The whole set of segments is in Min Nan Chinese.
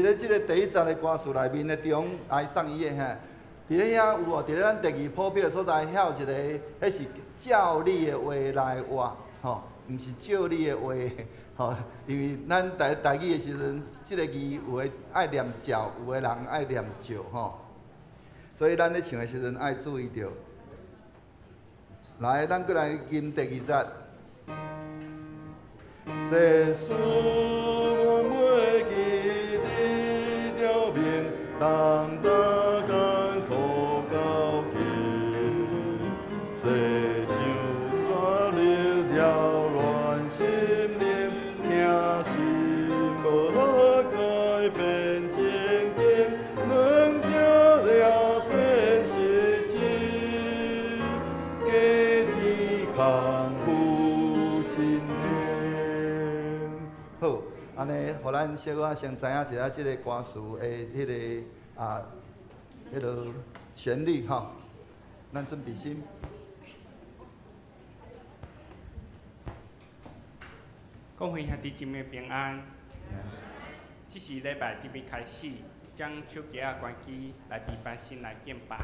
咧這个第一節的歌詞內面的中，來送伊的吼。佇咧遐有哦，佇咧咱第二譜表的所在，遐有一个，彼是照你的話來活，吼，毋是照你的話，吼，因為咱台台語的時陣，這个字有的愛念照，有的人愛念照，吼，所以咱咧唱的時陣愛注意著。來，咱閣來吟第二節。世事我袂記得了面，當當艱苦到今，世上壓力擾亂心靈，疼心無改變情景，兩者了現實真，家天空有信念。好，按呢，予咱小可先知影一下這个歌詞的彼个啊，彼个旋律吼。咱準備心。各位兄弟姊妹平安。這是禮拜特別開始，將手機仔關機，來禮拜先來敬拜。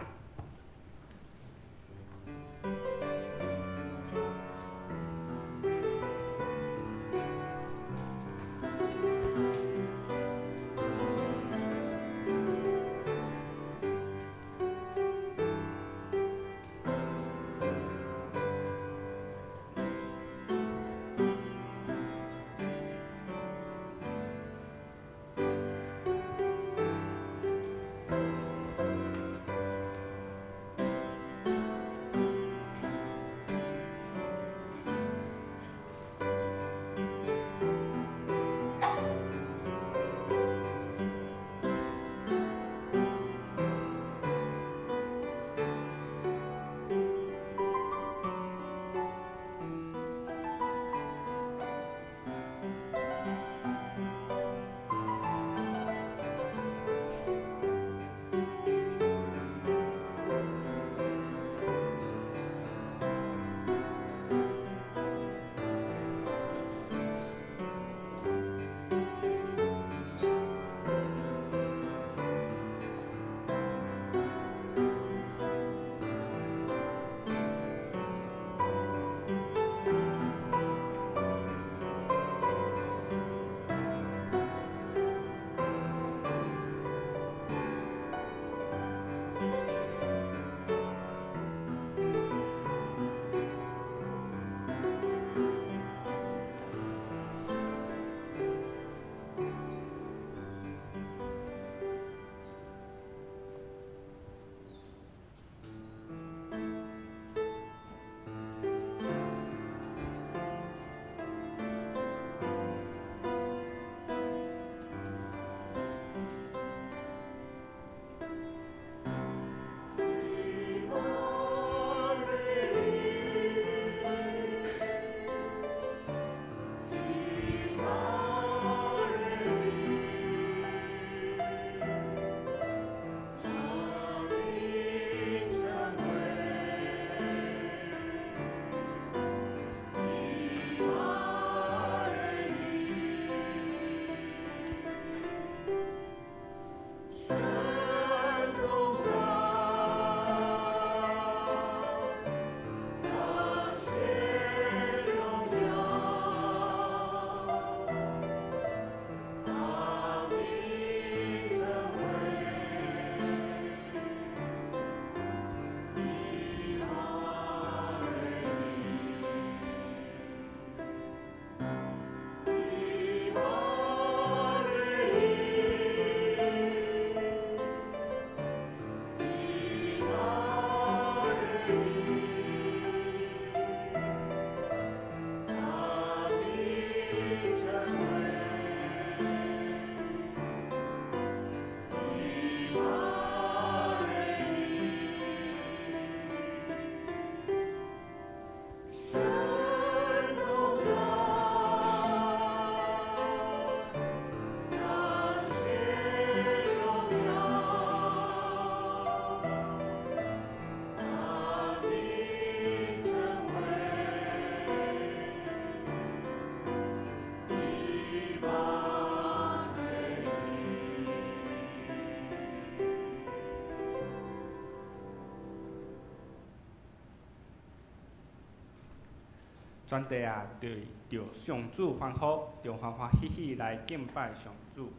全地啊，對著上主歡呼，著歡歡喜喜來敬拜上主，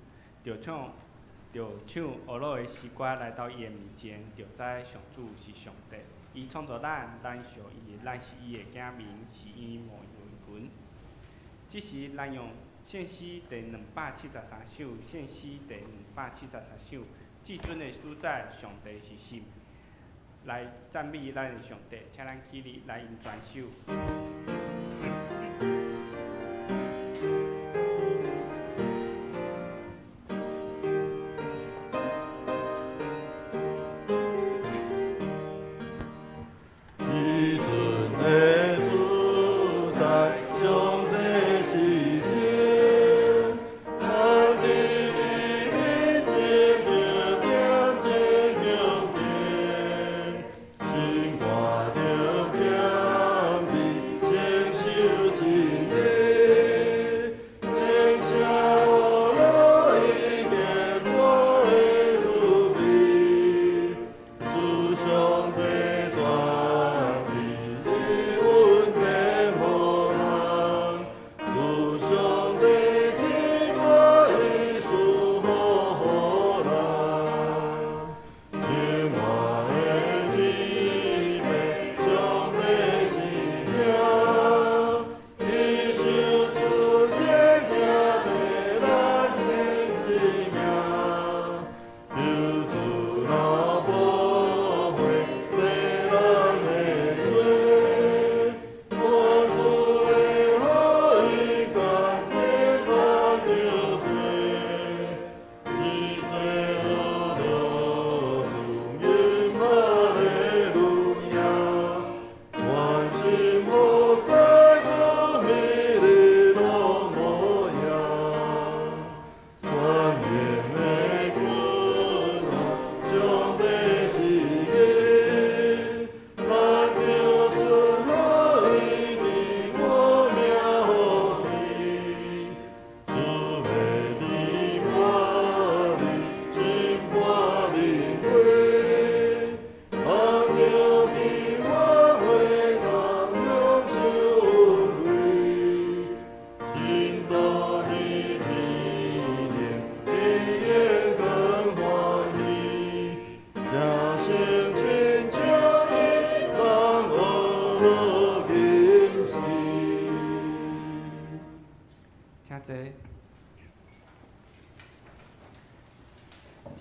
著唱呵咾的詩歌來到伊的面前，就知上主是上帝。伊創造咱，咱屬伊，咱是伊的子民，是伊牧養的群。這時，咱用聖詩第273首，聖詩第273首，至尊的主宰，上帝是神，來讚美咱的上帝，請咱起立來用全首。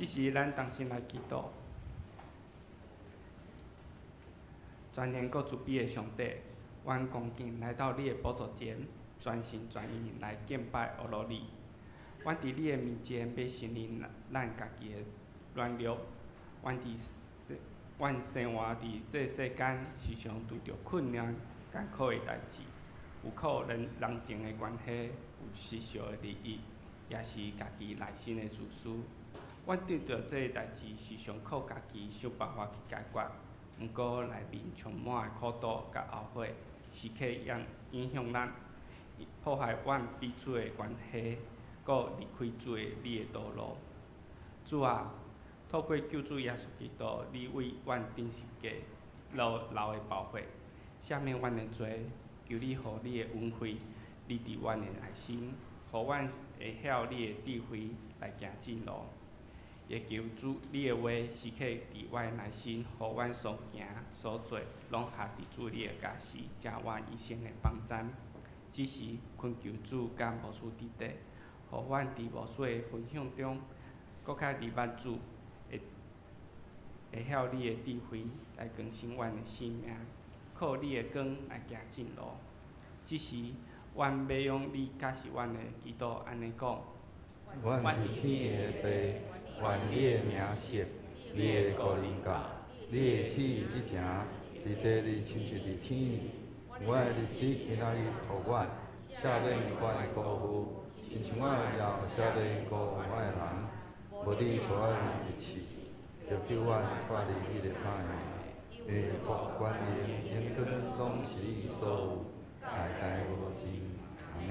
這時，咱同心來祈禱。全能閣慈悲的上帝，阮恭敬來到你的寶座前，全心全意來敬拜呵咾你。阮佇你的面前欲承認咱家己的軟弱，阮生活佇這世間，時常拄著困難、艱苦的代誌，有靠人人情的關係，有世俗的利益，也是家己內心的自私。阮對著這个代誌，時常靠家己想辦法去解決，毋過內面充滿的苦毒佮懊悔，時刻影響咱，破壞阮彼此的關係，閣離開主的你的道路。主啊，透過救主耶穌基督，你為阮釘十架流的寶血，赦免阮的罪，求你予你的恩惠，臨佇阮的內心，予阮會曉你的智慧來行正路。也求主你的話時刻佇我的內心，予阮所行所做，攏合佇主你的教示，成阮一生的方針。這時懇求主佮牧師弟弟，予阮佇牧師的分享中，閣較明白主，會曉你的智慧來更新阮的生命，靠你的光來行正路。這時，阮欲用你教示阮的祈禱按呢講。阮佇天的父，願你的名聖，你的國臨到，你的旨意執行，佇地裡親像佇天爾。阮的日子今仔日予阮，赦免阮的辜負，親像阮也赦免辜負阮的人。無你帶阮入試，著救阮脫離彼个歹的。因為國權榮榮光攏是你所有，代代無盡。阿們。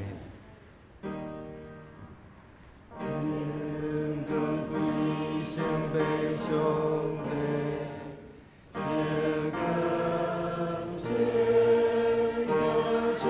榮光歸聖父上帝，榮光聖子聖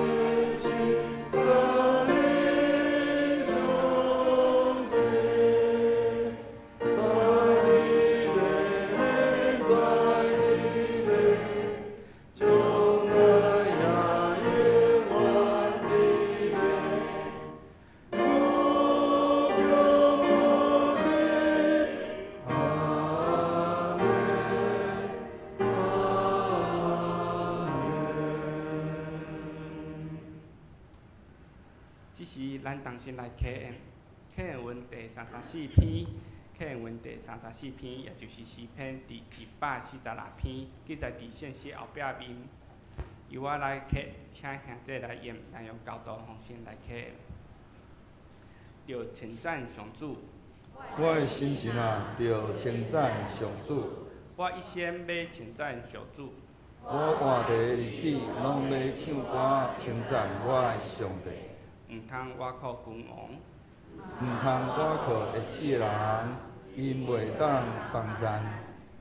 這時咱同心來啟應，啟應文第三十四篇，啟應文第三十四篇，也就是詩篇第146篇，記載佇聖詩後壁面。由我來啟，請兄弟來念，咱用交托方式來啟應。著稱讚上主。我的心神啊，著稱讚上主。我一生欲稱讚上主。我活佇的日子，攏欲唱歌稱讚我的上帝。毋通倚靠君王。毋通倚靠會死的人，𪜶袂當幫贊。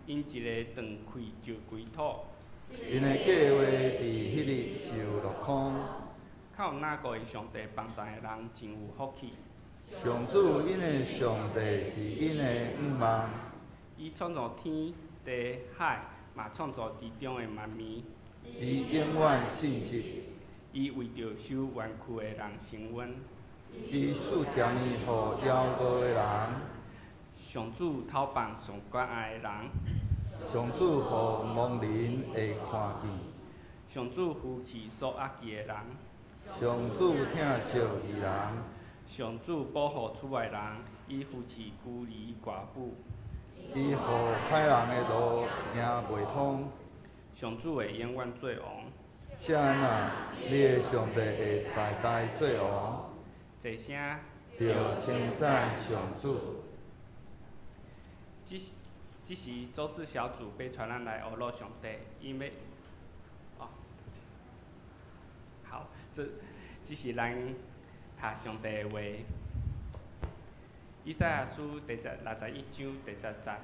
𪜶一下斷氣就歸土。𪜶的計劃佇彼日就落空。靠那個的上帝幫贊的人真有福氣。上主𪜶的上帝是𪜶的向望。伊創造天地海，嘛創造其中的萬物。伊永遠信實。伊為著受冤屈的人伸冤。伊賜食物予枵餓的人。上主透放上關愛的人。上主予盲人會看見。上主扶持所壓制的人。上主疼惜義人。上主保護厝內人，伊扶持孤兒寡婦。伊予歹人的路行袂通。上主會永遠做王。錫安啊，你的上帝會代代做王。齊聲。著稱讚上主。這時周四小組欲帶咱來學樂上帝，因為，哦，好，這是咱讀上帝的話。以賽亞書第61章第10節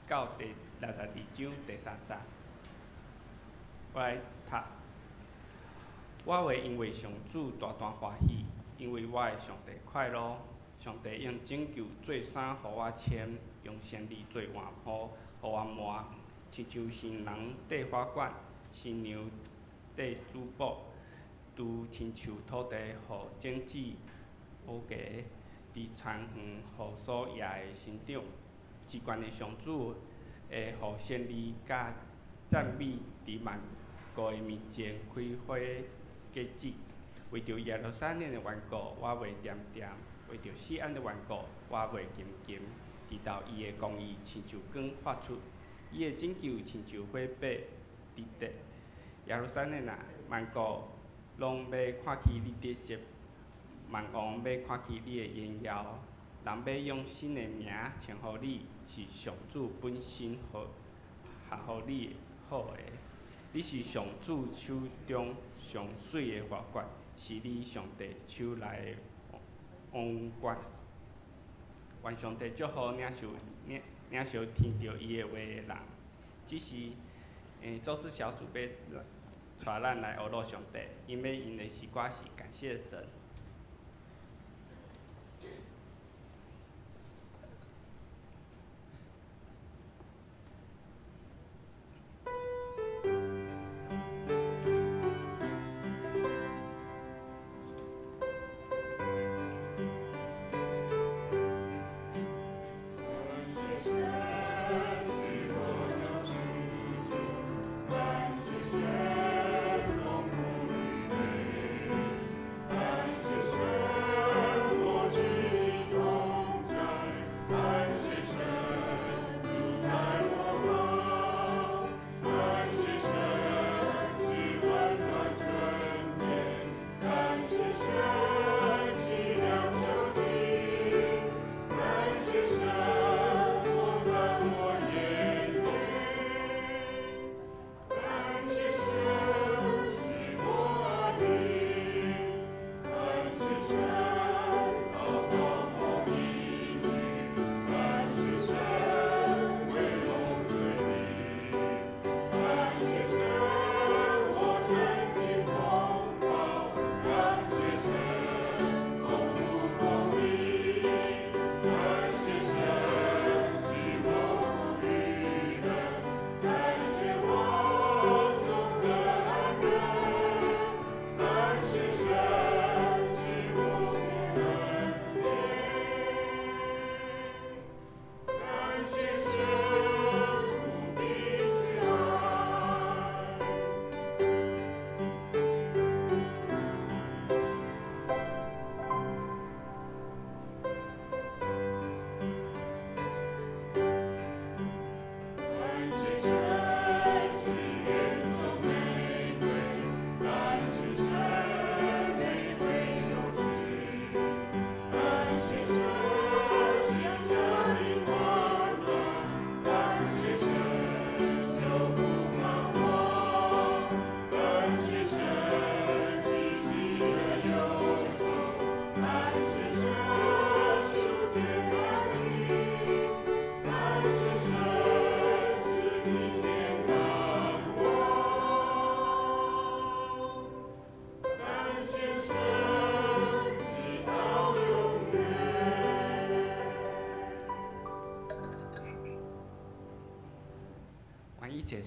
到第62章第3節，我來讀。我會因為上主大大歡喜，因為我的上帝快樂。上帝用拯救做衫予我穿，用聖義做外袍予我抹，親像新人戴花冠，新娘戴珠寶，拄親像土地予種子烏莢，佇田園予所野的生長。至懸的上主會予勝利佮讚美佇萬國的面前開花結子。為著耶路撒冷的緣故，我袂恬恬；為著錫安的緣故，我袂勤勤。直到伊的公義親像光發出，伊的拯救親像火把直達。耶路撒冷啊，萬國攏欲看見你得勝，萬王欲看見你的榮耀。人欲用新的名稱呼你，是上主本身予予你好的。你是上主手中上媠的花冠，是你上帝手內的王冠。願上帝祝福領受聽著伊的話的人。這是周四小組欲帶咱來學樂上帝，𪜶欲用的詩歌是感謝神。感謝神。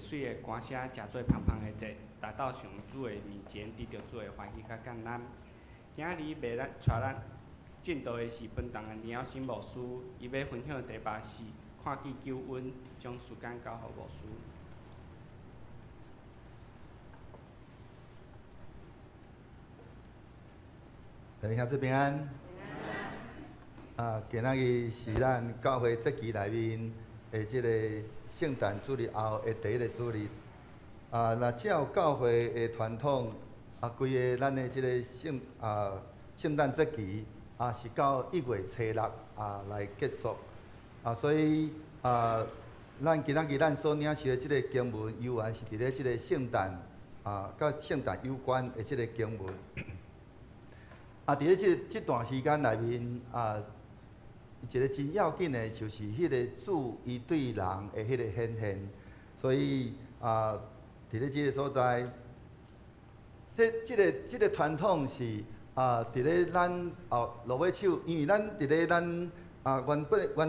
媠的歌聲，成做芳芳的祭，來到上主的面前，得著主的歡喜佮感恩。今仔日袂咱帶咱證道的是本堂的林耀新牧師，伊欲分享的題目是看見救恩，將時間交予牧師。大家兄姊平安。啊，今仔日是咱教會節期內面的這個聖誕主日後的第一個主日。啊，若照教會的傳統，啊，規個咱的這個聖誕節期啊，是到1月初6啊來結束。啊，所以啊，咱今仔日咱所領受的這個經文，猶原是佇咧這個聖誕啊，佮聖誕有關的這個經文。啊，佇咧這段時間內面啊，一個真要緊的，就是彼個主伊對人的彼個顯現。所以啊，佇咧這個所在，這個傳統是啊，佇咧咱哦落尾手，因為咱佇咧咱啊原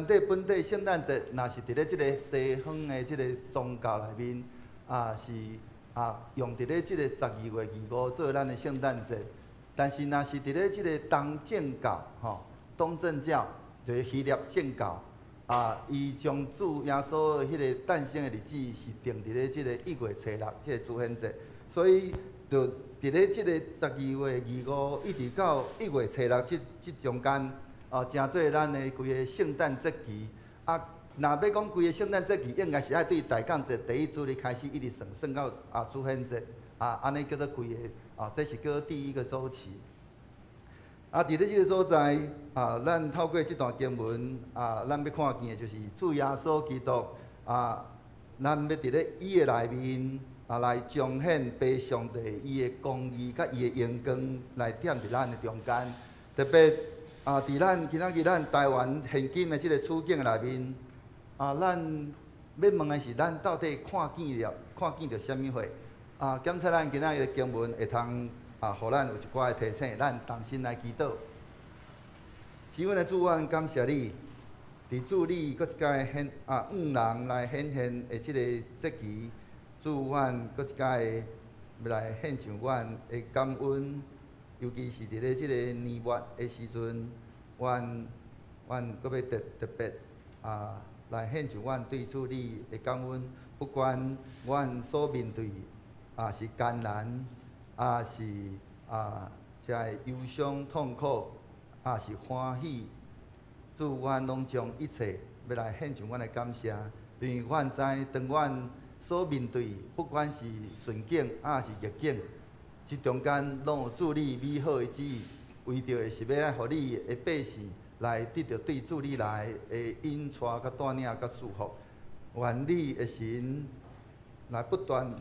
底本地聖誕節，若是佇咧這個西方的這個宗教內面啊，是啊用佇咧這個12月25做咱的聖誕節。但是若是佇咧這個東正教吼，東正教就是希臘正教啊，伊將主耶穌彼個誕生的日子是定佇咧這個1月初6，這個主顯節，所以就佇咧這個12月25一直到1月初6這中間，哦，成做咱的規個聖誕節期。啊，若欲講規個聖誕節期，應該是愛對大降節第一主日開始，一直算算到啊主顯節，啊，按呢叫做規個啊，這是叫第一個週期。啊，佇咧這個所在，啊，咱透過這段經文，啊，咱欲看見的就是主耶穌基督，啊，咱欲佇咧伊的內面，啊，來彰顯父上帝伊的公義佮伊的榮光來踮佇咱的中間。特別啊，佇咱今仔日咱台灣現今的這個處境內面，啊，咱欲問的是，咱到底看見著啥物貨？啊，檢測咱今仔日的經文會通啊，予咱有一寡的提醒，咱同心來祈禱。是阮的主，阮感謝你，佇主你閣一擺顯啊，向人來顯現的這個節期，主阮閣一擺欲來獻上阮的感恩，尤其是佇咧這個年末的時陣，阮閣欲特別啊來獻上阮對主你的感恩，不管阮所面對啊是艱難，啊是啊，這个憂傷痛苦，啊是歡喜，主，阮攏將一切欲來獻上阮的感謝，因為阮知當阮所面對，不管是順境啊是逆境，這中間攏有主你美好的旨意，為著的是欲愛予你的百姓來得著對主你來的引帶佮帶領佮祝福，願你的神來不斷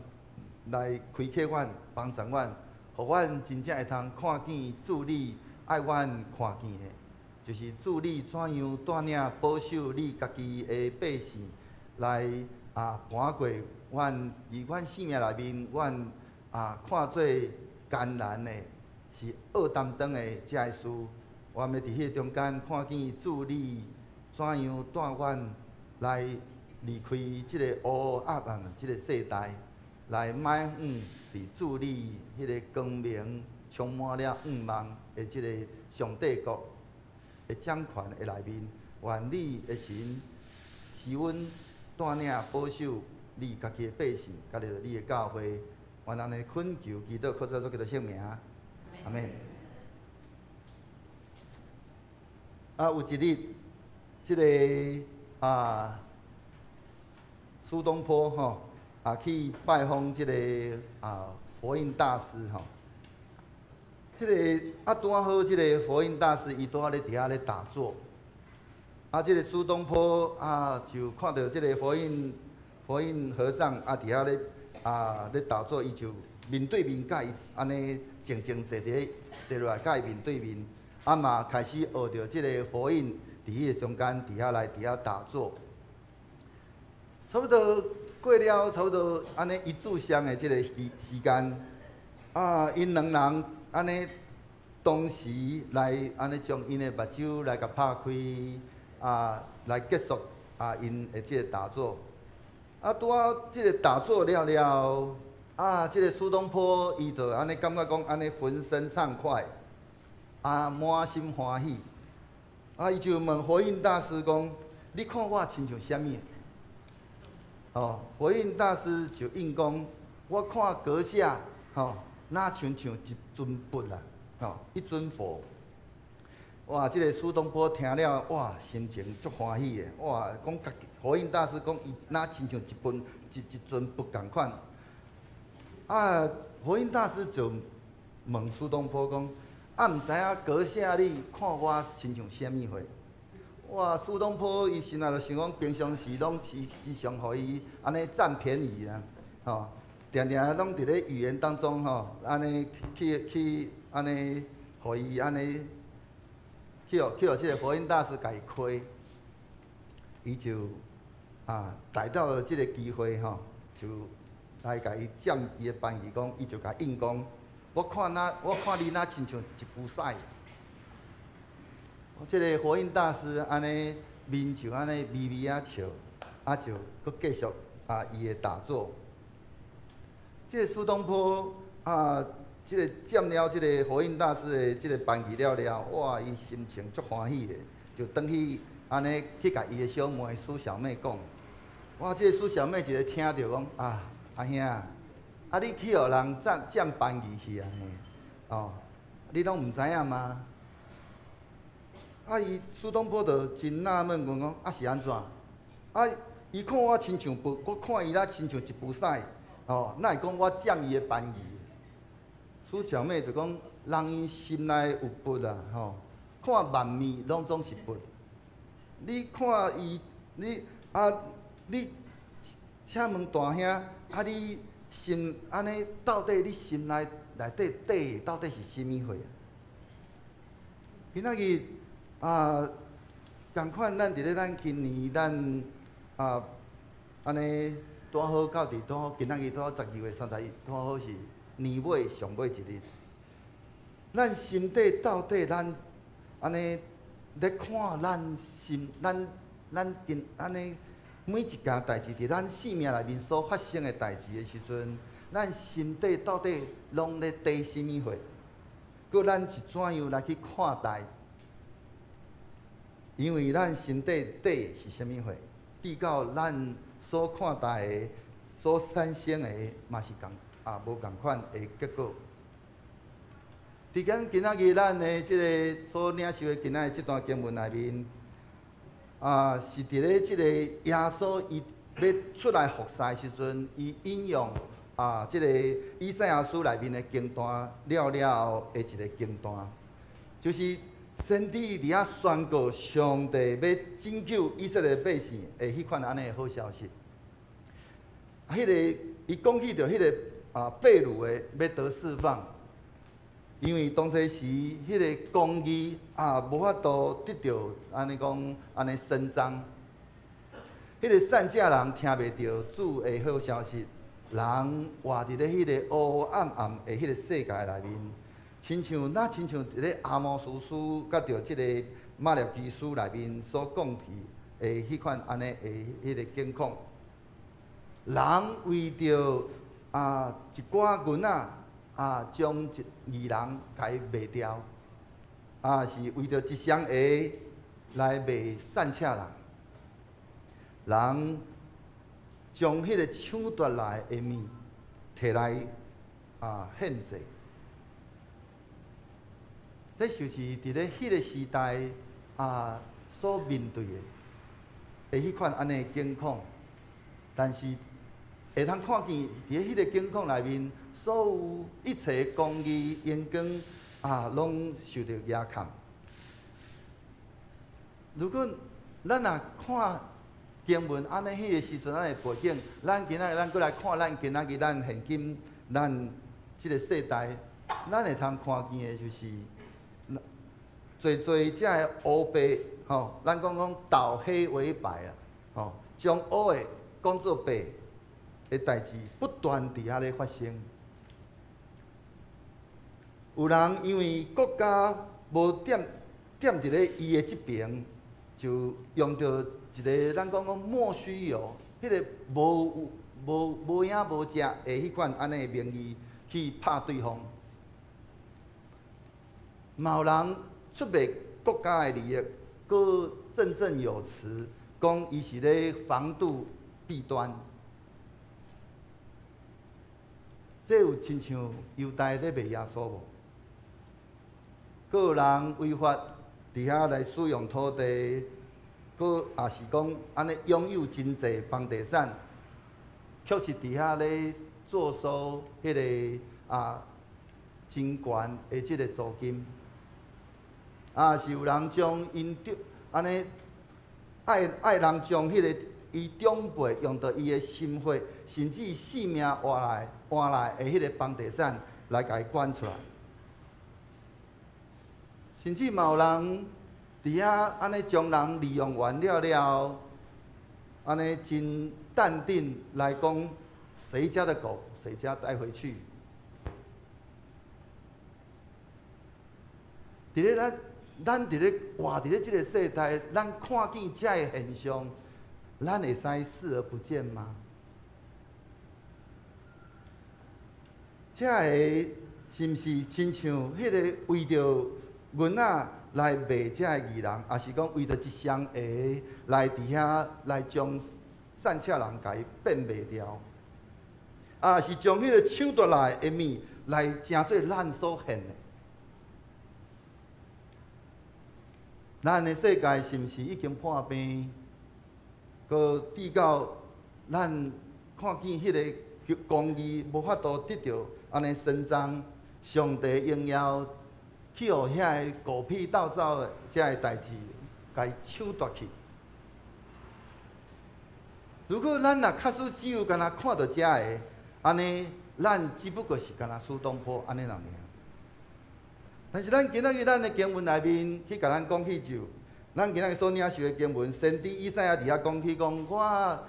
來開啟阮，幫助阮，予阮真正會通看見主你愛阮看見的，就是主你怎樣帶領保守你家己的百姓來啊搬過阮佇阮生命內面，阮啊看做艱難的，是惡擔當的這个事，我欲佇彼個中間看見主你怎樣帶阮來離開這個烏暗暗這個世代。來邁向佇主你彼個光明充滿了向望的這個上帝國的掌權的內面，願你的神是阮帶領保守你家己的百姓，佮你的教會，願按呢懇求祈禱，靠主耶穌基督聖名，阿們。啊，有一日，這個啊，蘇東坡吼。啊，去拜訪這個啊佛印大師吼，彼個啊拄好，這個佛印大師伊拄仔咧佇遐咧打坐，啊，這個蘇東坡啊就看著這個佛印和尚啊佇遐咧啊咧打坐，伊就面對面佮伊按呢靜靜坐佇咧坐落來，佮伊面對面，啊嘛開始學著這個佛印佇彼個中間佇遐來佇遐打坐，差不多。過了差不多按呢一炷香的這個時間，啊，𪜶兩人按呢同時來按呢將𪜶的目睭來共拍開，啊，來結束啊𪜶的這個打坐。啊，拄仔這个打坐了了，啊，這个蘇東坡伊就按呢感覺講，按呢渾身暢快，啊，滿心歡喜。啊，伊就問佛印大師講：你看我親像啥物？哦，佛印大師就應講：我看閣下，吼，若親像一尊佛啦，吼，一尊佛。哇！這个蘇東坡聽了，哇，心情足歡喜的。哇，講家己佛印大師講伊若親像一尊一一尊佛仝款。啊，佛印大師就問蘇東坡講：啊，毋知影閣下你看我親像啥物貨？哇！蘇東坡伊心內就想講，平常時攏時時常予伊按呢佔便宜啦，吼，定定攏佇咧語言當中吼，按呢去去按呢，予伊按呢。去予這个佛印大師共伊虧，伊就啊，逮到這个機會吼，就來共伊佔伊的便宜，講伊就共應講，我看你若親像一枵屎。這个佛印大師按呢面就按呢微微仔笑，啊就閣繼續啊伊的打坐。這个蘇東坡啊。這个佔了這个佛印大師的這个便宜了了，哇！伊心情足歡喜的，就轉去按呢去共伊的小妹蘇小妹講。哇！這个蘇小妹一个聽著講啊，阿兄，啊你去予人佔佔便宜去啊嘿，哦，你攏毋知影嗎？啊！伊蘇東坡就真納悶問講啊是按怎？啊！伊看我親像佛，我看伊若親像一枵屎，哦，哪會講我佔伊的便宜？蘇小妹就講，人𪜶心內有佛啊，吼，看萬物攏總是佛。你看伊，你啊，你請問大兄，啊你心按呢，到底你心內內底底到底是啥物貨？今仔日啊，仝款咱佇咧咱今年咱啊，按呢拄好到佇拄好今仔日拄好12月31，拄好是年尾上尾一日。咱心底到底咱按呢咧看咱心，咱咱今按呢每一件代誌佇咱生命內面所發生的代誌的時陣，咱心底到底攏咧底啥物貨？閣咱是怎樣來去看待？因為咱心底底是啥物貨，比較咱所看待的、所產生的，嘛是仝啊無仝款的結果。佇咱今仔日咱的這个所領受的今仔日這段經文內面，啊，是佇咧這個耶穌伊欲出來服侍的時陣，伊引用啊這個以賽亞書內面的經段了了後的一個經段，就是先知佇遐宣告上帝欲拯救以色列百姓的彼款按呢的好消息。啊，彼个伊講起著彼个啊被擄的欲得釋放。因為當初時，彼个公義啊，無法度得著按呢講按呢伸張。彼个散赤人聽袂著主的好消息，人活佇咧彼个烏暗暗的彼个世界內面，親像若親像佇咧阿摩司書佮著這个瑪拉基書內面所講起的彼款按呢的彼个境況。人為著啊一寡銀仔。啊，將一義人共伊賣掉，啊，是為著一雙鞋來賣散赤人。人將彼个搶奪來的物提來啊獻祭，這就是佇咧彼个時代啊所面對的彼款按呢的境況。但是會通看見佇咧彼個境況內面，所有一切公義榮光啊，攏受著壓崁。如果咱若看經文按呢，彼个時陣按呢背景，咱今仔日咱閣來看咱今仔日咱現今咱這個世代，咱會通看見的就是，濟濟這个烏白吼，咱講講倒黑為白啊，吼，將烏的講做白的代誌不斷佇遐咧發生。有人因為國家無踮踮佇咧伊的這邊，就用著一个咱講講莫須有彼个無無無影無跡的彼款按呢名義去拍對方。嘛有人出賣國家的利益，閣振振有詞，講伊是咧防堵弊端。這有親像猶大咧賣耶穌無？閣有人違法佇遐來使用土地，閣也是講按呢擁有真濟房地產，卻是佇遐咧坐收彼个真懸的這个租金，啊是有人將𪜶按呢愛愛人將彼个伊長輩用著伊的心血，甚至性命換來的彼个房地產來共伊趕出來，甚至嘛有人佇遐按呢將人利用完了了後，按呢真淡定來講，誰家的狗，誰家帶回去。佇咧咱，咱佇咧活佇咧這个世代，咱看見這个現象，咱會使視而不見嗎？這个是毋是親像彼个為著銀仔來賣這个義人，抑是講為著一雙鞋來佇遐來將散赤人共伊變賣掉，抑是將彼个搶奪來的物來成做咱所獻的？咱的世界是毋是已經破病？閣至到咱看見彼个公義無法度得著按呢伸張，上帝榮耀去予遐个狗屁倒灶的遮个代誌，共伊搶奪去。如果咱若確實只有干焦看著遮个，按呢，咱只不過是干焦蘇東坡按呢爾。但是咱今仔日咱的經文內面去共咱講起就，咱今仔日所領受的經文，先知以賽亞佇遐講起講，我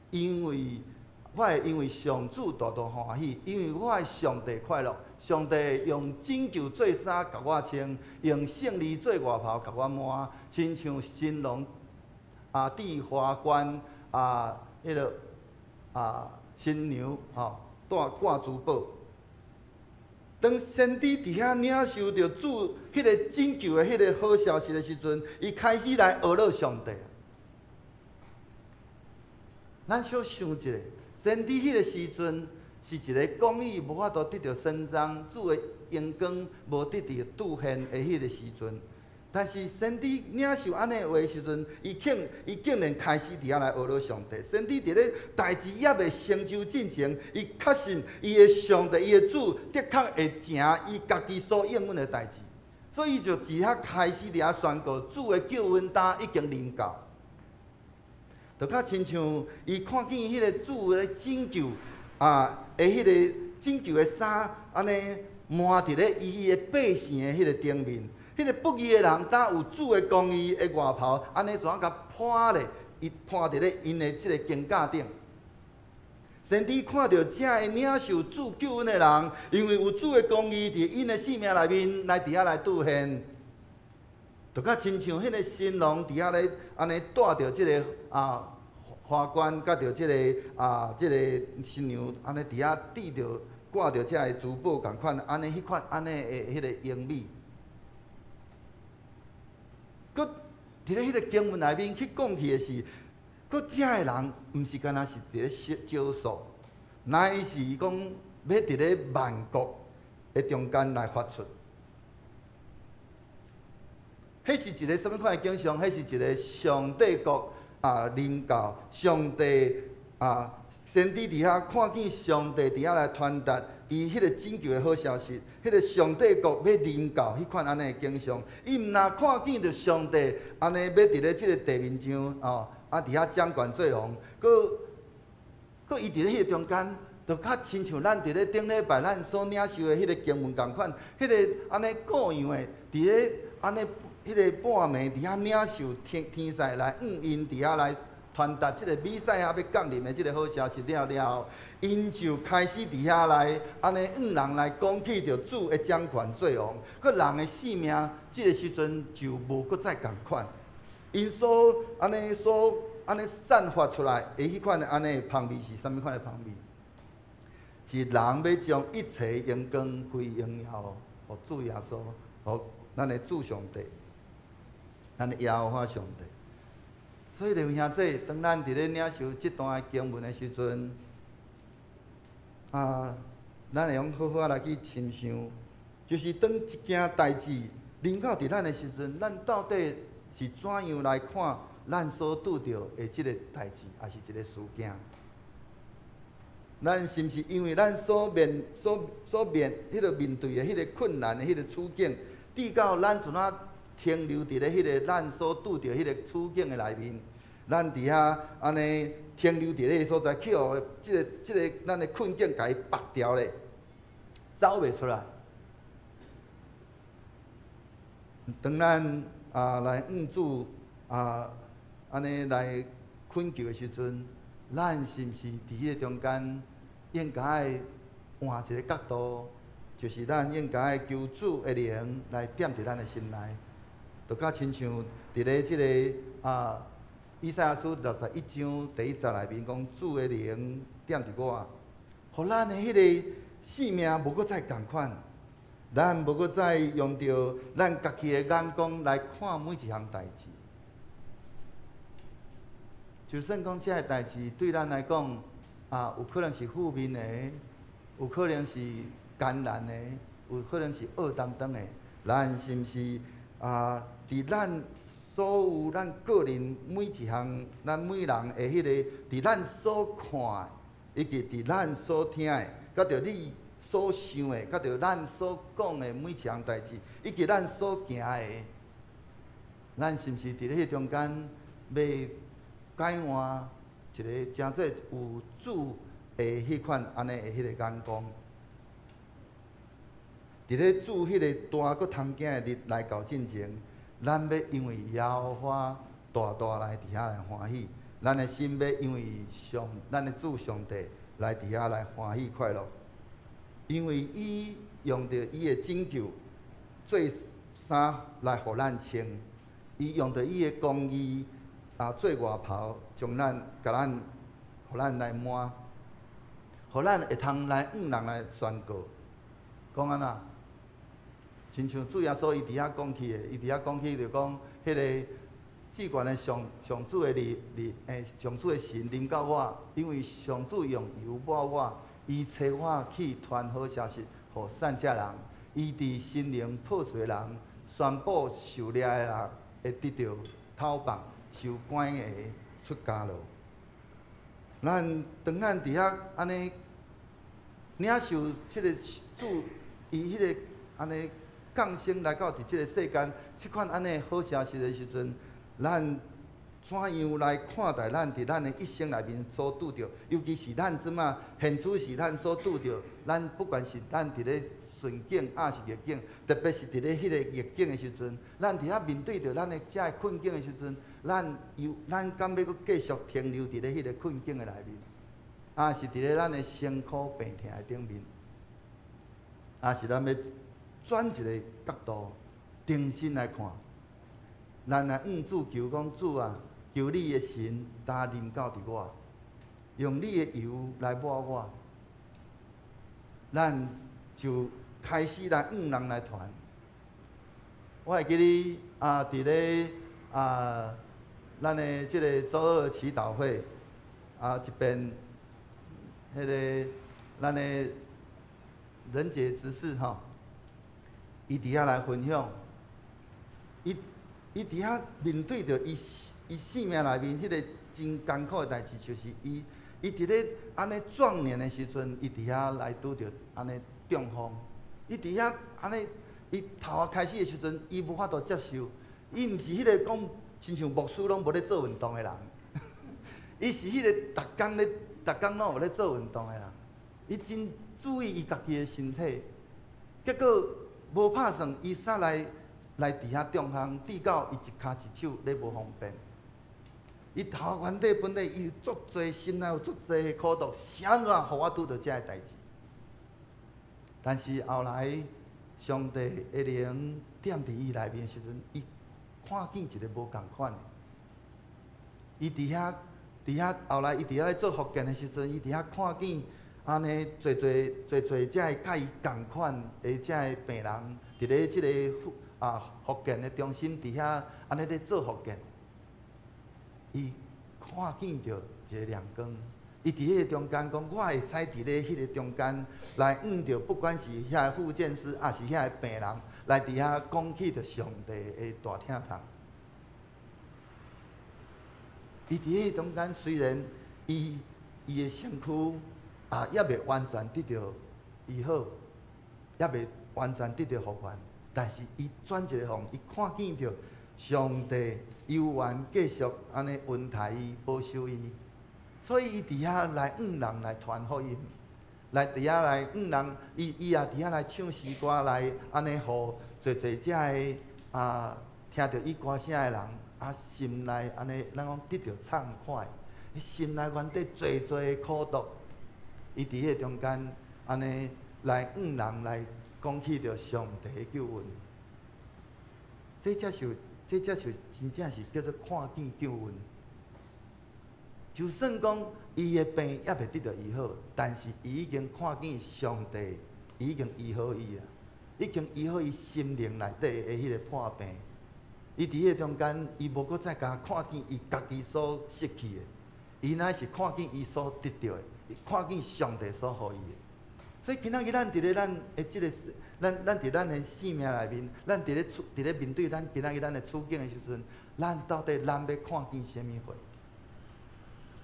因為我會因為上主大大歡喜，因為我的上帝快樂，上帝用拯救做衫共我穿，用勝利做外袍共我抹，親像新郎戴花冠彼个新娘吼戴掛珠寶。當先知佇遐領受著主彼个拯救的彼个好消息的時陣，伊開始來呵咾上帝。咱小想一下，先知彼个時陣是一个公義無法度得著伸張，主的榮光無得著兌現的彼个時陣。但是先知領受按呢話的時陣，伊竟然開始佇遐來呵咾上帝。先知佇咧代誌猶未成就進前，伊確信伊的上帝、伊的主的確會成伊家己所應允的代誌，所以伊就佇遐開始佇遐宣告主的救恩擔已經臨到，就較親像伊看見彼個主的拯救的彼个拯救的衫，按呢抹佇咧伊的百姓的彼个頂面。彼個不義的人，當有主的公義的外袍，按呢怎共披咧？伊披佇咧𪜶的這个肩胛頂。先知看著這个領受主救恩的人，因為有主的公義佇𪜶的性命內面來佇遐來兌現，就較親像彼個新郎佇遐咧按呢戴著這个花冠，佮著這个新娘按呢佇遐戴著掛著這个珠寶仝款，按呢彼款按呢的彼个榮美。閣佇咧彼個經文內面去講起的是，閣遮个人毋是干焦是佇咧少數，乃是講欲佇咧萬國的中間來發出。彼是一個啥物款的景象？彼是一個上帝國臨到，上帝先知佇遐看見上帝佇遐來傳達伊彼個拯救的好消息，彼個上帝國欲臨到，彼款按呢的景象，伊毋若看見著上帝按呢欲佇咧這個地面上佇遐掌權做王，閣閣伊佇咧彼個中間，就較親像咱佇咧頂禮拜咱所領受的彼個經文仝款，彼個按呢羔羊的佇咧按呢彼個半暝佇遐領受天天使來向𪜶佇遐來傳達這個彌賽亞欲降臨的這個好消息了了後，𪜶就開始佇遐來按呢向人來講起著主的掌權做王，閣人的性命這個時陣就無閣再仝款。𪜶所按呢所按呢散發出來的彼款的按呢芳味是啥物款的芳味？是人欲將一切榮光歸榮耀予主耶穌，予咱的主上帝，咱的耶和華上帝。所以，弟兄姊，當咱佇咧領受這段的經文的時陣，啊，咱會用好好仔來去深想，就是當一件代誌臨到佇咱的時陣，咱到底是怎樣來看咱所拄著的這个代誌，抑是一个事件？咱是毋是因為咱所面對的彼个困難的彼个處境，直到咱陣仔停留佇咧彼个咱所拄著彼个處境的內面，咱佇遐按呢停留佇咧个所在，去予這个咱的困境共伊縛牢咧，走袂出來。當咱啊來向主啊按呢來懇求的時陣，咱是毋是佇彼个中間應該愛換一个角度，就是咱應該愛求主的靈來踮佇咱的心內，就佮親像佇咧這个啊以賽亞書61章第一節內面講，主的靈踮佇我，予咱的彼个性命無閣再仝款，咱無閣再用著咱家己的眼光來看每一項代誌。就算講這个代誌對咱來講，啊，有可能是負面的，有可能是艱難的，有可能是僫當當的。咱是毋是啊？佇咱所有咱個人每一項，咱每人的彼个，佇咱所看的，以及佇咱所聽的，佮著你所想的，佮著咱所講的每一項代誌，以及咱所行的，咱是毋是佇咧彼中間欲改換一个成做有主的彼款按呢的彼个眼光？佇咧主彼个大閣通驚的日來到進前，咱欲因為耶和華大大來佇遐來歡喜，咱的心欲因為上咱的主上帝來佇遐來歡喜快樂，因為伊用著伊的拯救做衫來予咱穿，伊用著伊的公義啊做外袍，將咱共咱予咱來抹，予咱會通來向人來宣告，講按怎？親像主耶穌伊佇遐講起的，伊佇遐講起就講，彼个至懸的上上主的靈靈欸，上主的神臨到我，因為上主用油抹我，伊差我去傳好消息，予散赤人，醫治心靈破碎的人，宣布受掠的人會得著釋放，受關的出監牢。咱當咱佇遐按呢領受這个主伊彼个按呢降生來到佇這个世間，這款按呢好消息的時陣，咱怎樣來看待咱佇咱的一生內面所拄著，尤其是咱這馬現此時咱所拄著，咱不管是咱佇咧順境抑是逆境，特別是佇咧彼個逆境的時陣，咱佇遐面對著咱的這个困境的時陣，咱猶咱敢欲閣繼續停留佇咧彼个困境的內面，抑是佇咧咱的辛苦病痛的頂面，抑是咱欲轉一个角度，重新來看，咱來向主求講，主啊，求你的神焦臨到佇我，用你的油來抹我，咱就開始來向人來傳。我會記得啊，佇咧啊，咱的這个週二祈禱會啊，這邊彼个咱的人傑執事吼，伊佇遐來分享，伊佇遐面對著伊生命內面彼个真艱苦的代誌，就是伊佇咧按呢壯年的時陣，伊佇遐來拄著按呢中風，伊佇遐按呢，伊頭仔開始的時陣，伊無法度接受，伊毋是彼个講親像牧師攏無咧做運動的人，伊是彼個逐工咧，逐工攏有咧做運動的人，伊真注意伊家己的身體，結果無拍算，伊煞來來佇遐中風，直到伊一跤一手咧無方便。伊頭原底本來伊有足濟心內有足濟的苦毒，是按怎予我拄著這个代誌？但是後來上帝的靈踮佇伊內面的時陣，伊看見一个無仝款的。伊佇遐，佇遐後來，伊佇遐咧做復健的時陣，伊佇遐看見按呢濟濟濟濟遮个佮伊仝款的遮个病人，佇咧這个復健的中心佇遐按呢咧做復健，伊看見著一个亮光。伊佇彼個中間講，我會使佇咧彼個中間來向著，不管是遐个復健師，抑是遐个病人，來佇遐講起著上帝的大疼痛。伊佇彼個中間，雖然伊伊的身軀猶未完全得著醫好，猶未完全得著復原，但是伊轉一个方，伊看見著上帝猶原繼續按呢恩待伊、保守伊。所以伊佇遐來向人來傳福音，來佇遐來向人，伊伊也佇遐來唱詩歌來，按呢予濟濟遮个聽著伊歌聲的人心內按呢，咱講得著暢快，心內原底濟濟的苦毒，伊佇彼个中間按呢來向人來講起著上帝的救恩，這才是這才是真正是叫做看見救恩。就算講伊的病猶未得著醫好，但是伊已經看見上帝已經醫好伊啊，已經醫好伊心靈內底的彼個破病。伊佇彼個中間，伊無閣再共看見伊家己所失去的，伊乃是看見伊所得著的，看見上帝所予伊的。所以今仔日咱佇咧咱的這個，咱咱佇咱的生命內面，咱佇咧處佇咧面對咱今仔日咱的處境的時陣，咱到底咱欲看見啥物貨？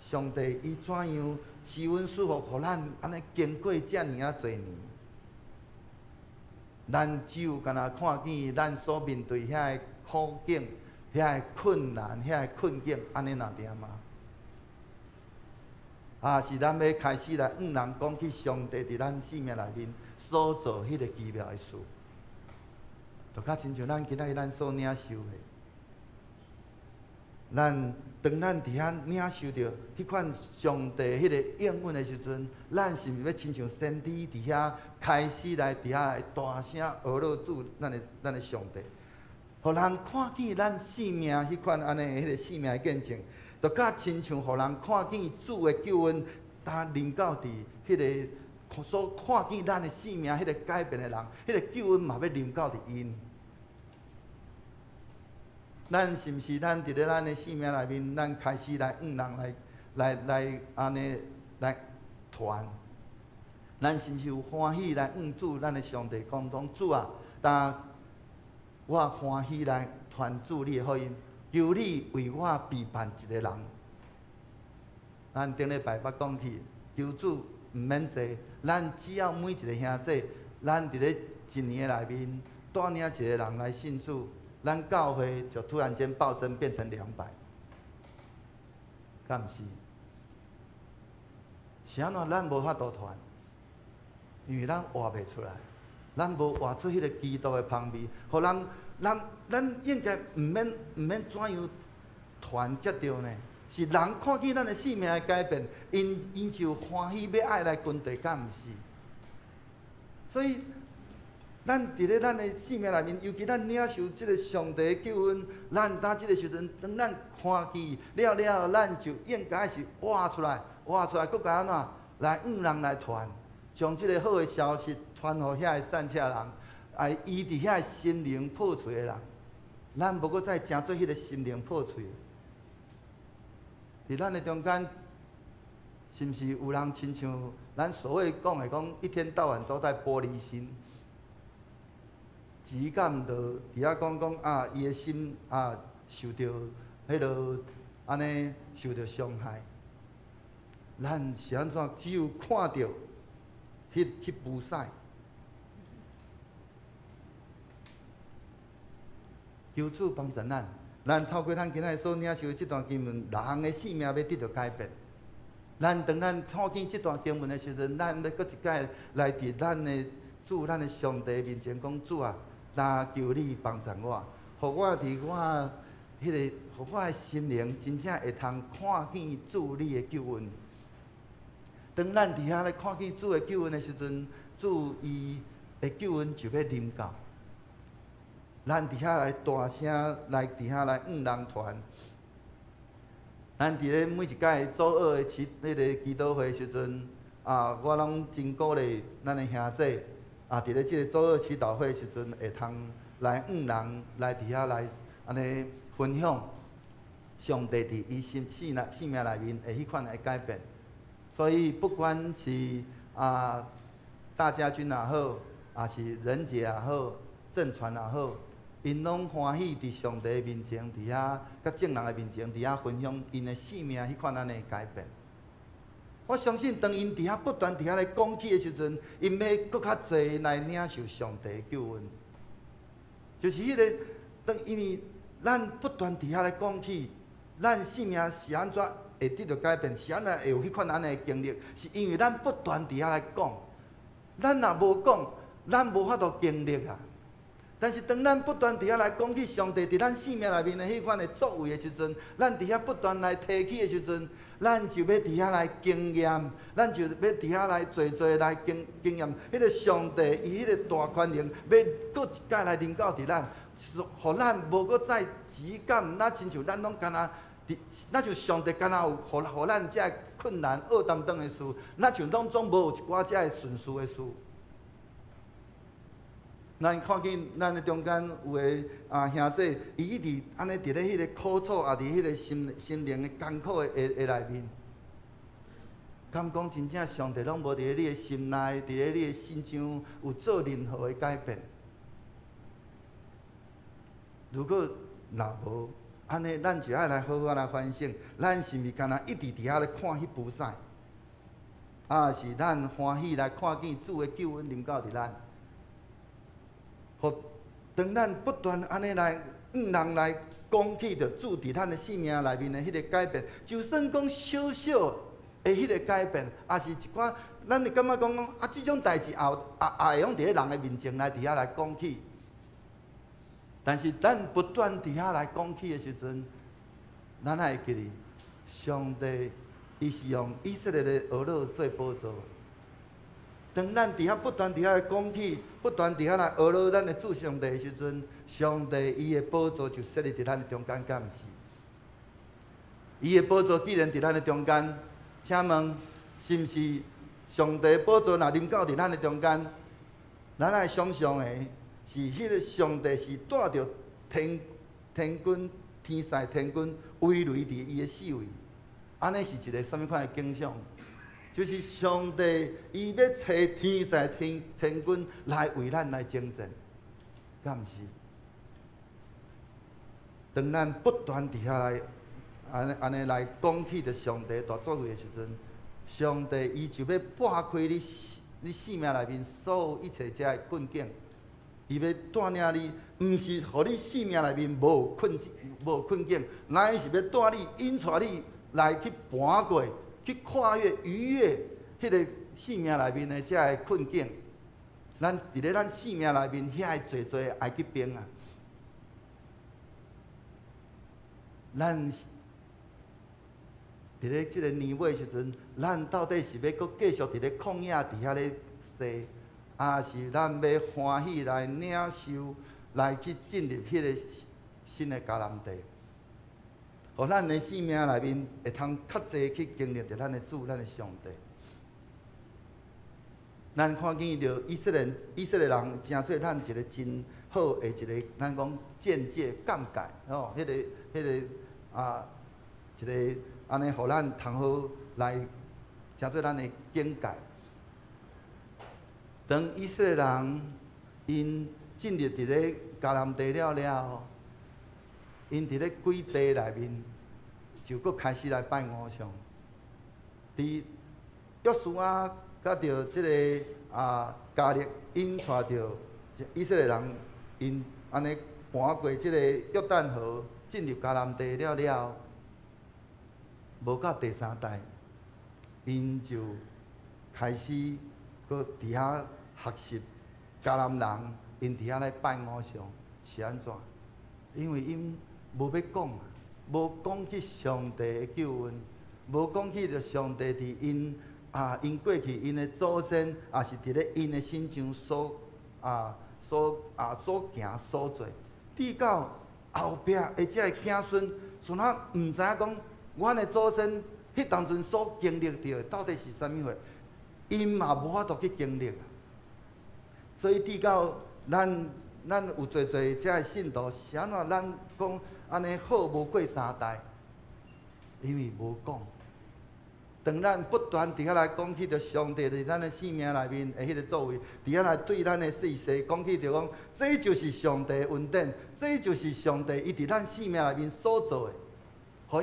上帝伊怎樣施恩賜福，予咱按呢經過遮爾仔濟年，咱只有干焦看見咱所面對遐个苦境、遐个困難、遐个困境，按呢爾爾嗎？啊，是咱欲開始來向人講起上帝佇咱生命內面所做彼个奇妙的事，就較親像咱今仔日咱所領受的。咱當咱佇遐領受著彼款上帝彼個應允的時陣，咱是毋是欲親像先知佇遐開始來佇遐大聲呵咾主咱的咱的上帝，予人看見咱生命彼款按呢彼个生命的見證，就較親像予人看見主的救恩，當臨到佇彼个所看見咱的生命彼個改變的人，彼個救恩嘛欲臨到佇𪜶。咱是毋是咱佇咧咱的生命內面，咱開始來向人來來來按呢來傳？咱是毋是有歡喜來向主咱的上帝講講主啊？但我歡喜來傳主你的福音，求你為我備辦一個人。咱頂禮拜捌講起，求主毋免濟，咱只要每一个兄弟，咱佇咧一年的內面帶領一个人來信主。咱教會就突然間暴增變成200，敢毋是？是按怎咱無法度傳？因為咱活袂出來，咱無活出彼个基督的芳味，予人人咱應該毋免毋免怎樣傳才對呢？是人看見咱的生命的改變，𪜶𪜶就歡喜欲愛來跟隨，敢毋是？所以。咱佇咧咱的生命內面，尤其咱領受這个上帝的救恩，咱當這个時陣，當咱看見了了，咱就應該是活出來，活出來，閣共按怎來向人來傳，將這个好的消息傳予遐个散赤人，來醫治遐个心靈破碎的人。咱無閣再成做彼个心靈破碎的。佇咱的中間，是毋是有人親像咱所謂講的講，一天到晚都在玻璃心？只敢就佇遐講講啊，伊的心啊受著彼落按呢受著傷害。咱是按怎？只有看著彼彼浮屎，求主幫助咱。咱透過咱今仔日所領受的這段經文，人的生命欲得著改變。咱當咱看見這段經文的時陣，咱欲閣一擺來佇咱的主、咱的上帝面前講：主啊！但求你幫助我，予我佇我彼個，予我的心靈真正會通看見主你的救恩。當咱佇遐咧看見主的救恩的時陣，主伊的救恩就欲臨到。咱佇遐來大聲來佇遐來向人傳，咱佇咧每一擺周二的祈彼个祈禱會時陣，啊，我攏真鼓勵咱的兄弟，啊，佇咧這个周二祈禱會時陣，會通來向人來佇遐來按呢分享上帝佇伊心生內生命內面的彼款的改變。所以不管是啊大家軍也好，抑是仁傑也好，正傳也好，𪜶攏歡喜佇上帝面前，佇遐佮眾人的面前，佇遐分享𪜶的生命彼款按呢改變。我相信，當𪜶佇遐不斷佇遐來講起的時陣，𪜶欲閣較濟來領受上帝的救恩。就是彼个，當因為咱不斷佇遐來講起，咱生命是按怎會得著改變，是按怎會有彼款按呢的經歷，是因為咱不斷佇遐來講。咱若無講，咱無法度經歷啊。但是當咱不斷佇遐來講起上帝佇咱生命內面的彼款的作為的時陣，咱佇遐不斷來提起的時陣，咱就欲佇遐來經驗，咱就欲佇遐來濟濟來經經驗，彼个上帝伊彼个大權能，欲閣一擺來臨到佇咱，予咱無閣再只感，若親像咱攏敢若佇，若像上帝敢若有予咱這个困難僫擔當的事，若像攏總無有一寡這个順遂的事。咱看見咱的中間有的啊兄弟，伊一直按呢佇咧彼个苦楚，也佇彼个心心靈的艱苦的的內面，敢講真正上帝攏無佇咧你的心內，佇咧你的身上有做任何的改變？如果若無，按呢，咱就愛來好好來反省，咱是毋是敢若一直佇遐咧看彼浮屎？抑是咱歡喜來看見主的救恩臨到佇咱？予當咱不斷按呢來向人來講起著主佇咱的生命內面的彼個改變，就算講小小的彼個改變，抑是一寡，咱會感覺講講啊，這種代誌也有也也會用佇咧人的面前來佇遐來講起。但是咱不斷佇遐來講起的時陣，咱愛會記得，上帝伊是用以色列的俄勒做寶座。當咱佇遐不斷佇遐來講起，不斷佇遐來呵咾咱的主上帝的時陣，上帝伊的寶座就設立佇咱的中間，敢毋是？伊的寶座既然佇咱的中間，請問是毋是上帝寶座若臨到佇咱的中間，咱愛想像的是彼个上帝是帶著天天軍、天使天軍圍圍佇伊的四圍，按呢是一个啥物款的景象？就是上帝伊欲差天使天天軍來為咱來征戰，敢毋是？當咱不斷佇遐來按呢按呢來講起著上帝大作為的時陣，上帝伊就欲撥開你你生命內面所有一切這个困境，伊欲帶領你，毋是予你生命內面無困境無困境，乃是欲帶你引帶你來去跋過，去跨越、逾越彼个生命內面的這个困境。咱佇咧咱生命內面遐濟濟埃及兵啊！咱佇咧這个年尾時陣，咱到底是欲閣繼續佇咧曠野佇遐咧踅，抑是咱欲歡喜來領受，來去進入彼个新的迦南地？予咱的生命內面會通較濟去經歷著咱的主、咱的上帝。咱看見著以色列以色列人，成做咱一個真好的一個，咱講鑒戒、鑑戒吼，彼个彼个啊，一個按呢，予咱通好來成做咱的警戒。當以色列人𪜶進入佇咧迦南地了了後，𪜶佇咧鬼地內面就閣開始來拜偶像。佇約書亞佮著這个啊迦勒𪜶帶著以色列人，𪜶按呢跋過這個約旦河，進入迦南地了了後，無到第三代，𪜶就開始閣佇遐學習迦南人，𪜶佇遐咧拜偶像是按怎？因為𪜶無欲講，無講起上帝的救恩，無講起著上帝佇𪜶啊，𪜶過去𪜶的祖先，抑是佇咧𪜶的身上所啊所啊所行所做，直到後壁的這个子孫，像仔毋知影講，阮的祖先彼當陣所經歷著的到底是啥物貨？𪜶嘛無法度去經歷。所以，直到咱有濟濟遮的信徒，是按怎咱講按呢好無過三代？因為無講。當咱不斷佇遐來講起著上帝佇咱的生命內面的彼个作為，佇遐來對咱的世世講起著講，這就是上帝的恩典，這就是上帝伊佇咱生命內面所做的，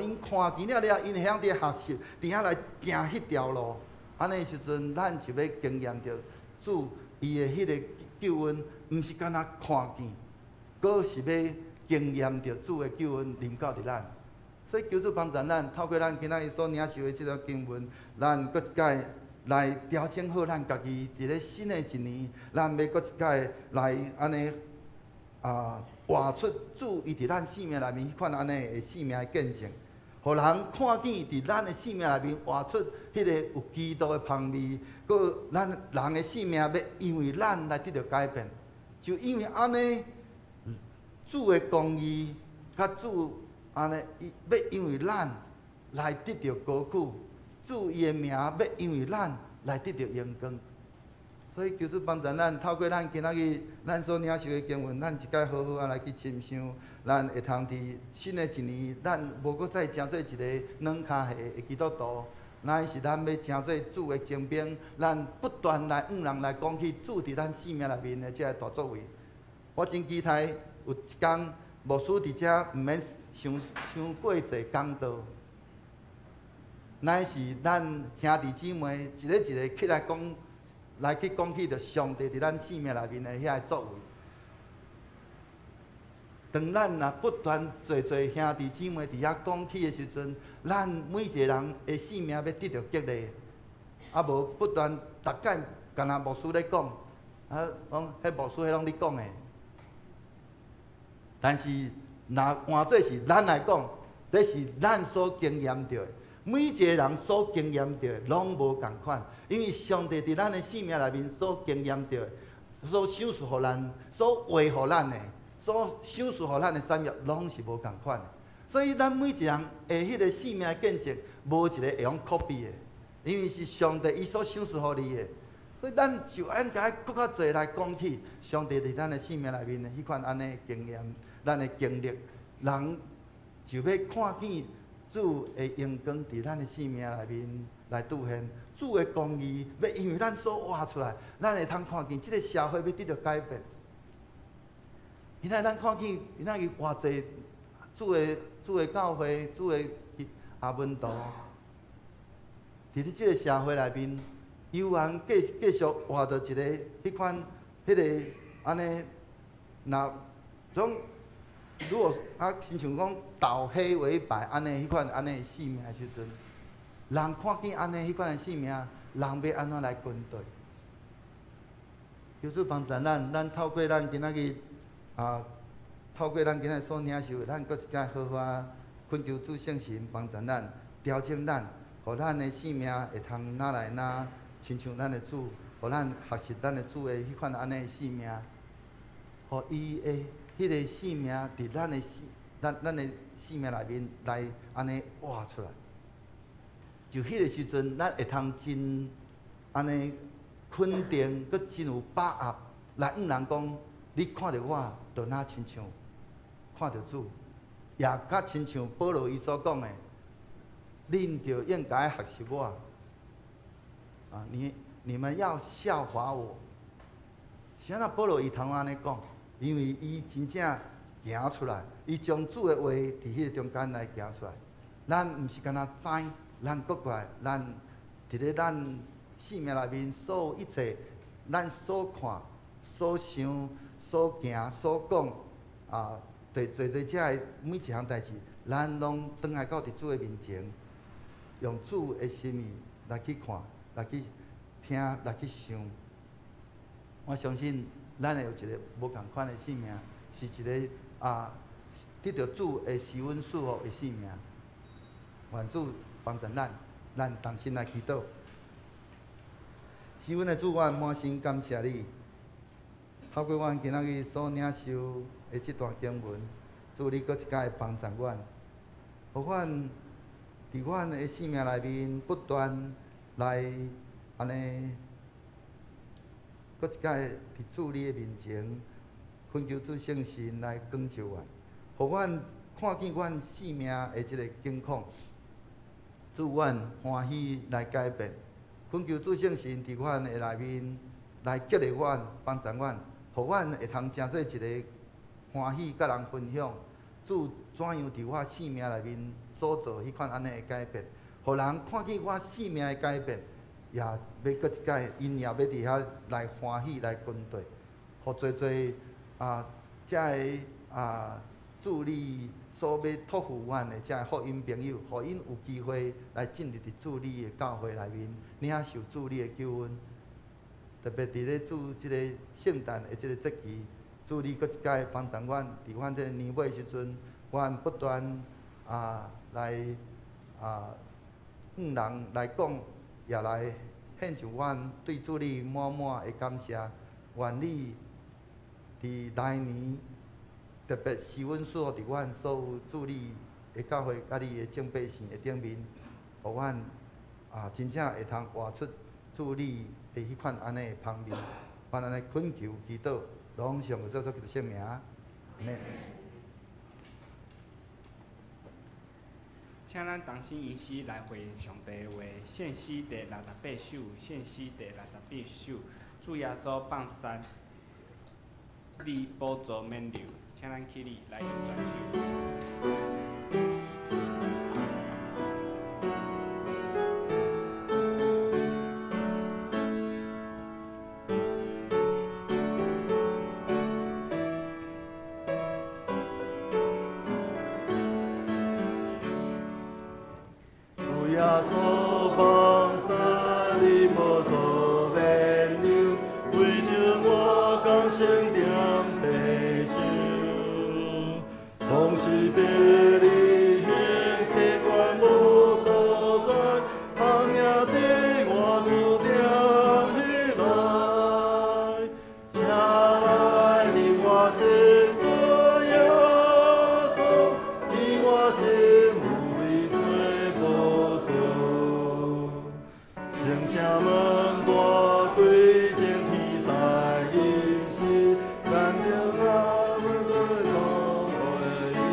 予𪜶看見了了，𪜶會曉佇學習，佇遐來行彼條路。按呢時陣，咱就欲經驗著主伊的彼个救恩，毋是干焦看見，閣是欲經驗著主的救恩臨到佇咱。所以求主幫助咱，透過咱今仔日所領受的這段經文，咱閣一擺來調整好咱家己佇咧新的一年，咱欲閣一擺來按呢活出主伊佇咱生命內面彼款按呢的生命的見證，予人看見佇咱的生命內面活出彼个有基督的芳味，閣咱人的生命欲因為咱來得著改變，就因為按呢，主的公義佮主。按呢，伊欲因為咱來得著高舉，主伊的名欲因為咱來得著榮光。所以求主幫助咱，透過咱今仔日咱所領受的經文，咱一擺好好仔來去深想，咱會通佇新的一年，咱無閣再成做一个軟跤下的基督徒，乃是咱欲成做主的精兵，咱不斷來向人來講起主佇咱生命內面的這个大作為。我真期待有一工牧師佇遮毋免傷傷過濟講道，乃是咱兄弟姊妹一个一个起來講，來去講起著上帝佇咱生命內面的遐个作為。當咱若不斷濟濟兄弟姊妹佇遐講起的時陣，咱每一個人的生命欲得著激勵，無不斷逐擺干焦牧師咧講，講彼牧師彼攏你講的，但是若換做是咱來講，這是咱所經驗著的，每一個人所經驗著的攏無仝款，因為上帝佇咱的生命內面所經驗著的，所賞賜予咱、所畫予咱的、所賞賜予咱的產業，攏是無仝款的。所以咱每一個人的彼个生命見證，無一個會用 copy 的，因為是上帝伊所賞賜予你的。所以咱就應該閣較濟來講起上帝佇咱的生命內面的彼款按呢的經驗，咱的經歷，人就欲看見主的榮光佇咱的生命內面來出現，主的公義欲因為咱所活出來，咱會通看見這个社會欲得著改變。今仔咱看見今仔日偌濟主的教會、主的門徒，佇咧這个社會內面，猶原繼續活著一个彼款彼个按呢，若總如果親像講倒黑為白按呢彼款按呢生命的時陣，人看見按呢彼款的生命，人欲按怎來跟隨？求主幫助咱，咱透過咱今仔日透過咱今仔日所領受的，咱閣一擺好好仔懇求主聖神幫助咱調整咱，予咱的生命會通愈來愈親像咱的主，予咱學習咱的主的彼款按呢的生命，予伊的彼个生命佇咱的生命內面來按呢活出來。就彼个時陣，咱會通真按呢肯定，閣真有把握來向人講：你看著我，就若親像看著主，也較親像保羅伊所講的，恁就應該學習我。你們要效法我。是按怎保羅伊通按呢講？因為伊真正行出來，伊將主的話佇彼個中間來行出來。咱毋是干焦知，咱閣過來，咱佇咧咱生命內面所有一切，咱所看、所想、所行、所講，對濟濟遮的每一項代誌，咱攏轉來到佇主的面前，用主的心意來去看、來去聽、來去想。我相信咱會有一个無仝款的生命，是一个得著主的施恩賜福的生命。願主幫助咱，咱同心來祈禱。是阮的主，我滿心感謝你。透過阮今仔日所領受的這段經文，主你閣一擺幫助阮，予阮佇佇阮的生命內面不斷來按呢，閣一擺佇主你的面前，懇求主聖神來光照阮，予阮看見阮生命的這个境況，主阮歡喜來改變，懇求主聖神佇阮的內面來激勵阮、幫助阮，予阮會通成做一个歡喜佮人分享。主怎樣佇我生命內面所做彼款按呢的改變，予人看見我生命的改變，也欲閣一擺，𪜶也欲佇遐來歡喜來跟綴，予濟濟啊，遮个啊，主你所欲託付阮的遮个福音朋友，予𪜶有機會來進入佇主你的教會內面，領受主你的救恩。特別佇咧主這个聖誕的這个節期，主你閣一擺幫助阮，佇阮這个年尾時陣，阮不斷啊來啊向人來講，也來獻上阮對主你滿滿的感謝。願你佇來年特別是阮賜福佇阮所有主你的教會佮你的眾百姓的頂面，予阮啊真正會通活出主你的彼款按呢的芳味。阮按呢懇求祈禱，攏奉主耶穌基督聖名，阿們。請咱同心吟詩來回應上帝的話，獻詩第68首，獻詩第68首，主耶穌放殺你寶座免流，請咱起立來用全首。主耶穌放殺你寶座免流，為著我降生點白酒，總是別離行，客觀無所在，行也只我主點起來，請來入我心主耶穌，以我心有為做寶座。聖城門大開，前天使吟詩，咱著阿門對同會意。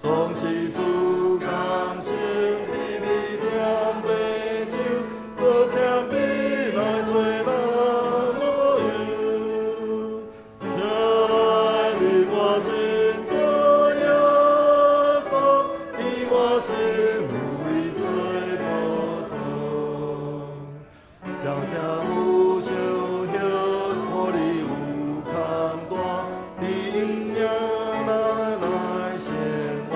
總是主降生，卑微點白酒，閣謙卑來做人模樣。請來入我心主耶穌，以我心有為做寶座。聲聲有相許，予你有空大，伫陰影內來生活。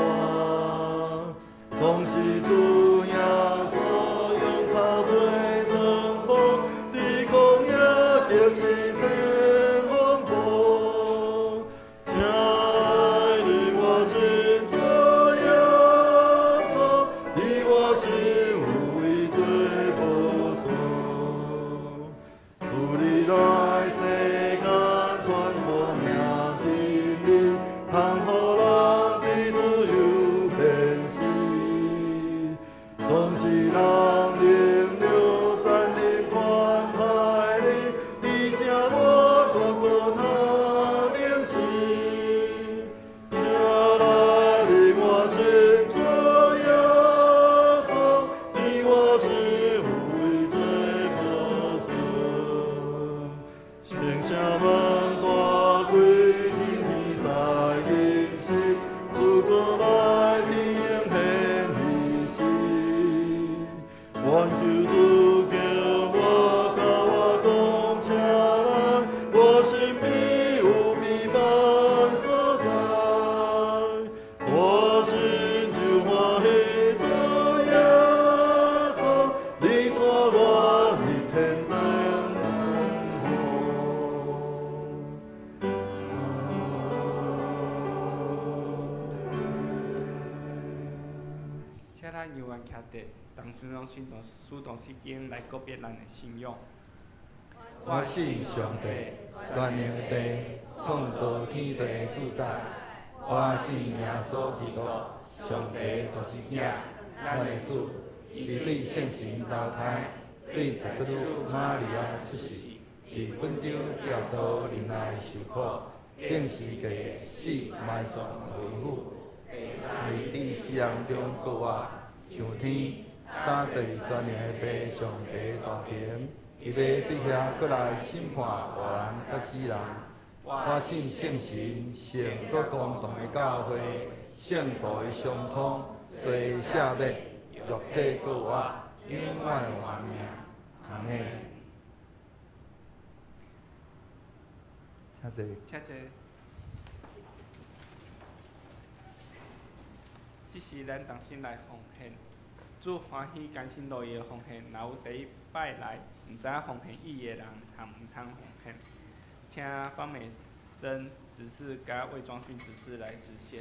總是主耶穌用草做帳幕，佇曠野結起千風波。請來入我心主耶穌，以我心有為做寶座。主你來世間傳播命真理，通予人彼此有辨識。總是人能了讚恁關懷你，伫啥我大過他靈死。請來入我心主耶穌，以我心有為做寶座。聖城門大開，天天使吟詩，主過來天顯彼時。願求主叫我甲我講，請來我身邊有避難所在，我心就歡喜主耶穌，你帶我入天堂。請咱猶原徛佇同信仰信徒使徒信經來告別咱的信仰。我信上帝，全能的創造天地的主宰。我信耶穌基督，上帝獨生子，咱的主，伊對聖神投胎，對十出女瑪利亞出世，佇本丟彼拉多忍耐受苦，釘十架死埋葬落府，佇死人中復活，上天，搭坐全能的父上帝大權，伊欲對遐閣來審判活人佮死人。我信聖神、聖閣公同的教會，聖徒的相通，罪赦免，肉體復活，永遠的活命。阿們。請坐。請坐。這時咱同心來奉獻，主歡喜甘心樂意的奉獻。若有第一擺來毋知影奉獻意義的人，通毋通奉獻？請方美珍執事佮魏莊勳執事來致謝。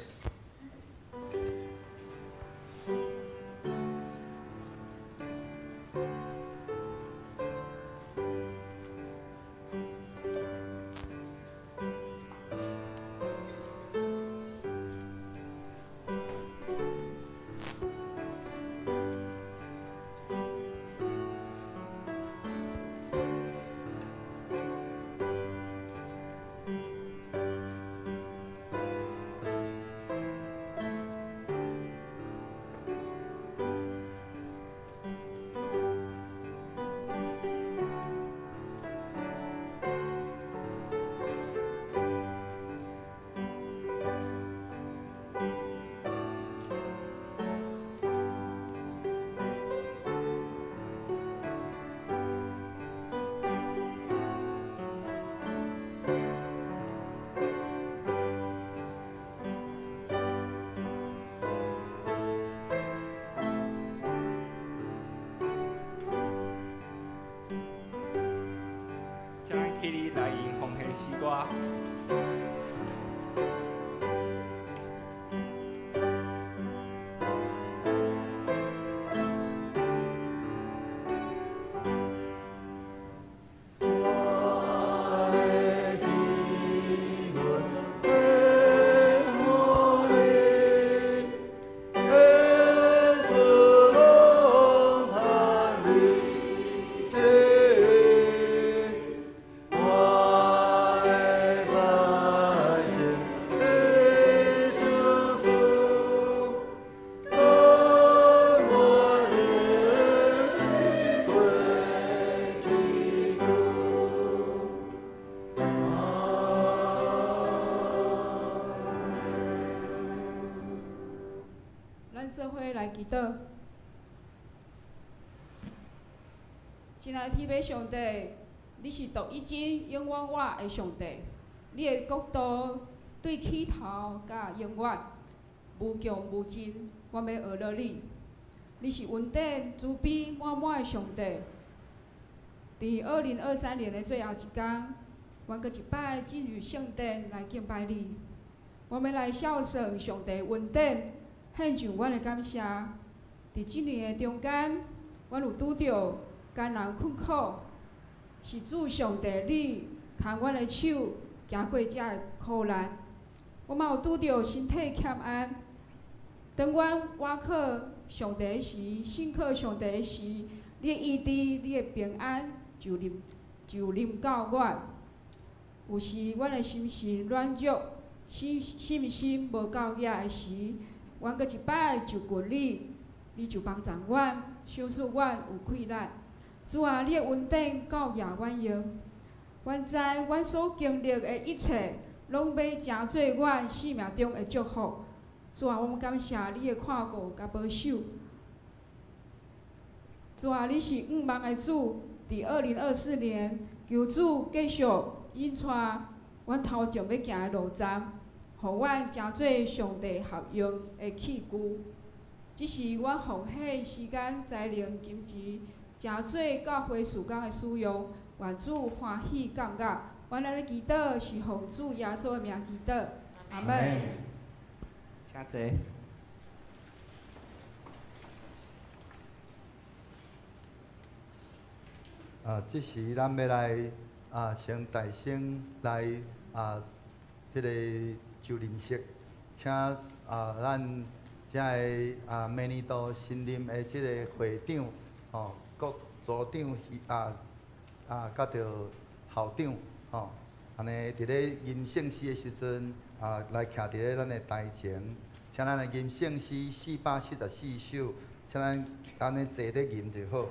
請咱起立來用奉獻詩歌。我的指紋回予你，演出攏通你这，我的财情的相思，等我的做祈求。咱做伙來祈禱。親愛的天父上帝，你是獨一真、永遠活的上帝。你的國度對起頭到永遠，無窮無盡。我欲學落你。你是恩典、慈悲滿滿的上帝。佇2023年的最後一工，阮閣一擺進入聖殿來敬拜你。我欲來孝順上帝恩典，獻上阮的感謝。佇這年的中間，阮有拄著艱難困苦，是主上帝你牽阮的手行過這个苦難。我嘛有拄著身體欠安，當阮倚靠上帝時，信靠上帝時，你的醫治、你的平安就臨到阮。有時阮的心神軟弱，信心無夠額的時，阮閣一擺就求你，你就幫助阮，賞賜阮有氣力。主啊，你的恩典夠額阮用。阮知阮所經歷的一切，攏欲成做阮生命中的祝福。主啊，我們感謝你的看顧佮保守。主啊，你是向望的主。佇2024年，求主繼續引帶阮頭前欲行的路站，予阮成做上帝合用的器具。這是阮奉獻時間、才能、金錢，成做教會事工的使用。願主歡喜感覺。阮按呢祈禱是奉主耶穌的名祈禱，阿們。請坐。這時咱欲來先大聲來這个就認識，請咱遮个啊，明年度新任的这个会长，吼，各组长啊，佮著校长，吼，按呢伫咧吟圣诗的时阵，啊，来徛伫咧咱的台前，请咱来吟圣诗474首，请咱按呢坐咧吟就好。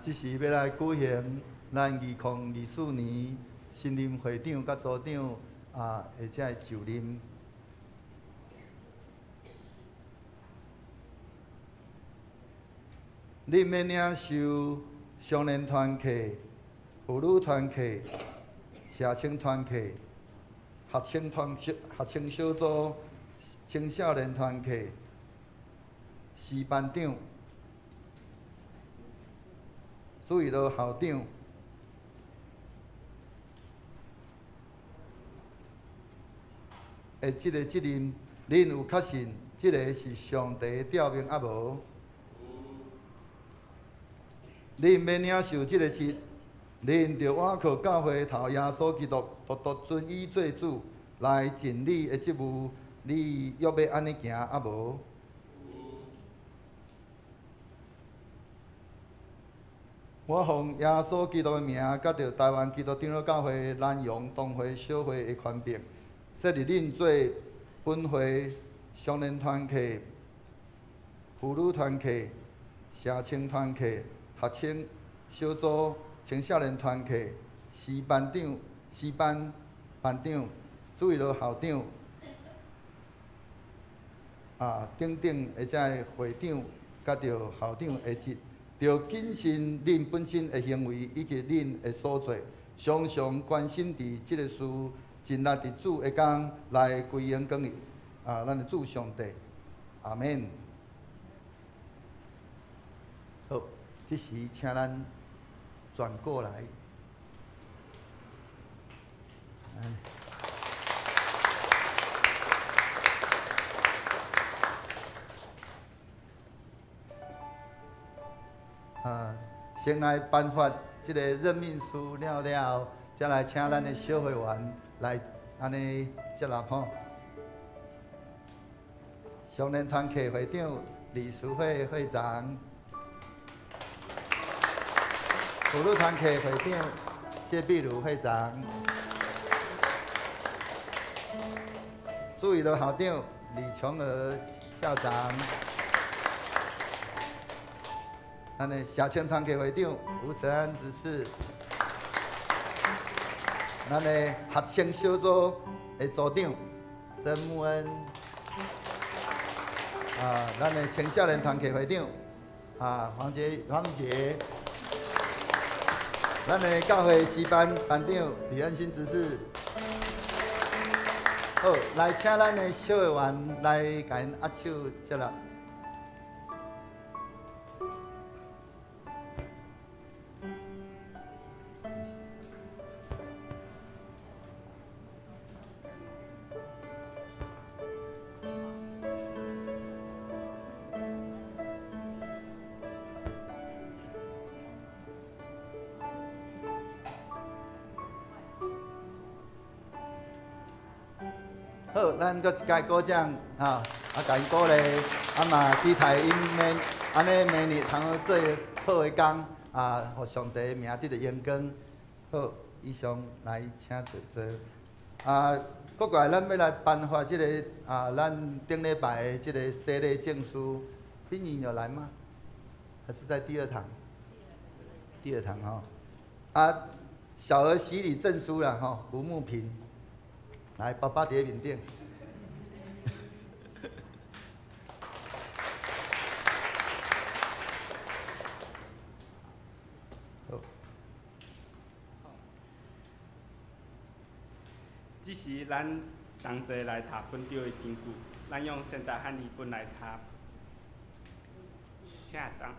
这时欲来举行咱2024年新任会长佮组长啊，或者就任。恁欲领受少年团契、妇女团契、社青团契、学生团学生小组、青少年团契、师班长、注意到校长，的这个责任，恁有确信这个是上帝的召命抑无？恁欲领受这个职，恁著倚靠教会头耶稣基督，独独尊伊做主，来尽你的职务。你欲欲按呢行抑无？我奉耶稣基督的名，佮著台湾基督长老教会南洋东会小会的权柄，设立恁做本会少年团契、妇女团契、社青团契、学生小组、青少年团契、师班长、师班班长、主日学校长啊等等，或者会长佮著校长的职。著谨慎恁本身的行为以及恁的所做，常常关心伫这个事，尽力伫主的工来归荣光啊，咱的主上帝，阿们。好，这时请咱转过来。先来颁发这个任命书了了后，才来请咱的小会员来按呢接纳吼。少年团契会长李淑慧会长，妇女团契会长谢碧如会长，注意的校长李琼娥校长。咱的社青团契会长吴慈安执事，咱的学青小组的组长曾木恩，咱的青少年团契会长黄杰黄杰，咱的教会诗班班长李恩新执事。好，来请咱的小会员来共𪜶握手接纳。好，咱阁一届鼓掌，吼，共𪜶鼓励，嘛期待𪜶明按呢明年通好做好的工，予上帝的名得著荣光。好，以上来请坐坐。阁过来，咱欲来颁发这个咱顶礼拜的这个洗礼证书，品颖有来吗？还是在第二堂？第二堂吼。小儿洗礼证书啦，吼，吴慕平。来，爸爸伫咧面顶。好。这是咱同齐来读本周的经句，咱用现代汉语本来读。请当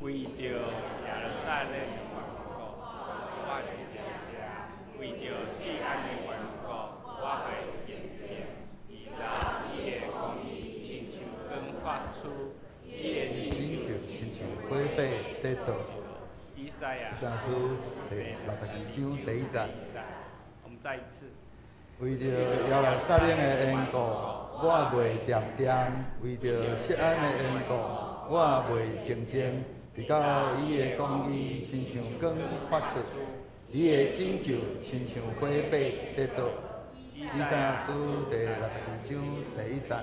为著耶路撒冷的缘故，我袂定定；为著锡安的缘故，我袂静静。直到伊的公义亲像光发出，伊的拯救亲像火把得到。以赛亚书第62章第一节。我们再一次。为著耶路撒冷的缘故，我袂恬恬；为著锡安的缘故，我袂静静。直到伊的公义亲像光发出，伊的拯救亲像火把得到。以赛亚书第62章第一节。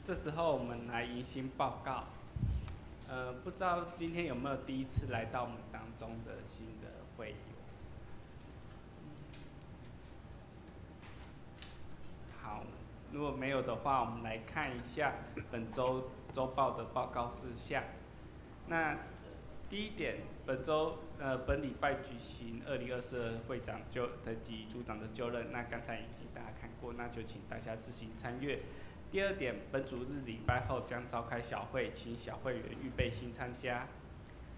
这时候我们来迎新报告。不知道今天有没有第一次来到我们当中的新的会友？好，如果没有的话，我们来看一下本周周报的报告事项。那第一点，本礼拜举行2024会长就的及组长的就任，那刚才已经大家看过，那就请大家自行参阅。第二点，本主日礼拜后将召开小会，请小会员预备新参加。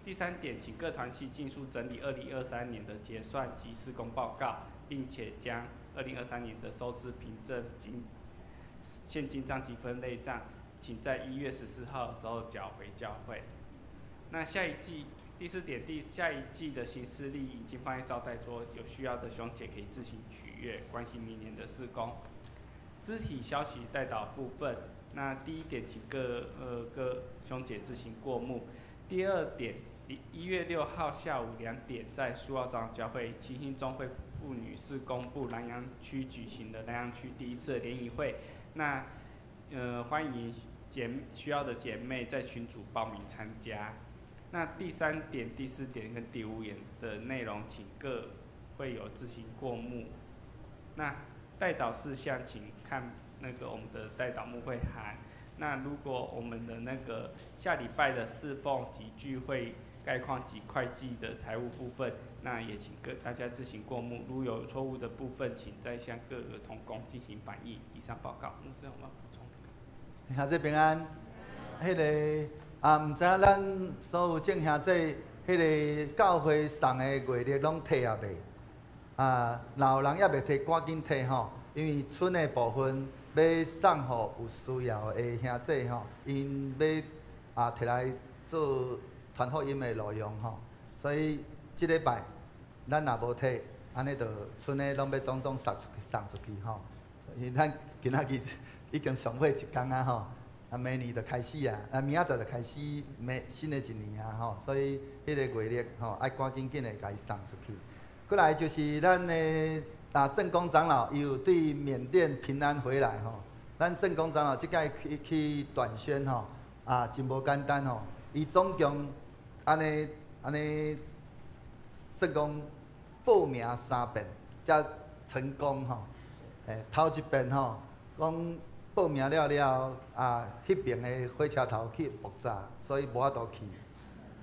第三点，请各团契尽速整理2023年的结算及施工报告，并且将2023年的收支凭证、现金账及分类账，请在1月14号的时候缴回教会。那下一季第四点，下一季的行事历已经放在招待桌，有需要的兄姐可以自行取阅，关心明年的事工。肢体消息代祷部分，那第一点，请各兄姐自行过目。第二点，1月6号下午2点，在苏澳长老教会七星中会妇女事工部南洋区举行的南洋区第一次联谊会。那欢迎需要的姐妹在群组报名参加。那第三点、第四点跟第五点的内容，请各会友自行过目。那代祷事项，请看那个我们的代祷牧会函。那如果我们的那个下礼拜的侍奉及聚会概况及会计的财务部分，那也请大家自行过目。如有错误的部分，请再向各个同工进行反映。以上报告，牧师有没有补充？兄弟平安。彼个毋知影咱所有众兄弟，彼个教会送的月历拢提啊未？若有人犹未提，赶紧提吼，因为剩的部分欲送予有需要的兄弟吼，𪜶欲提来做传福音的路用吼，所以这礼拜咱若无提，按呢就剩的拢欲总总送出去，送出去吼。所以咱今仔日已经上尾一工啊吼，明年就开始啊，明仔载就开始明新的一年啊吼，所以彼个月历吼，爱赶紧紧的共伊送出去。过来就是咱的啊，正公長老伊有對緬甸平安回來吼。咱正公長老這擺去短宣吼，啊，真無簡單吼。伊總共按呢按呢，算講報名三遍才成功吼。欸，頭一遍吼，講報名了了後，啊，彼爿的火車頭去爆炸，所以無法度去。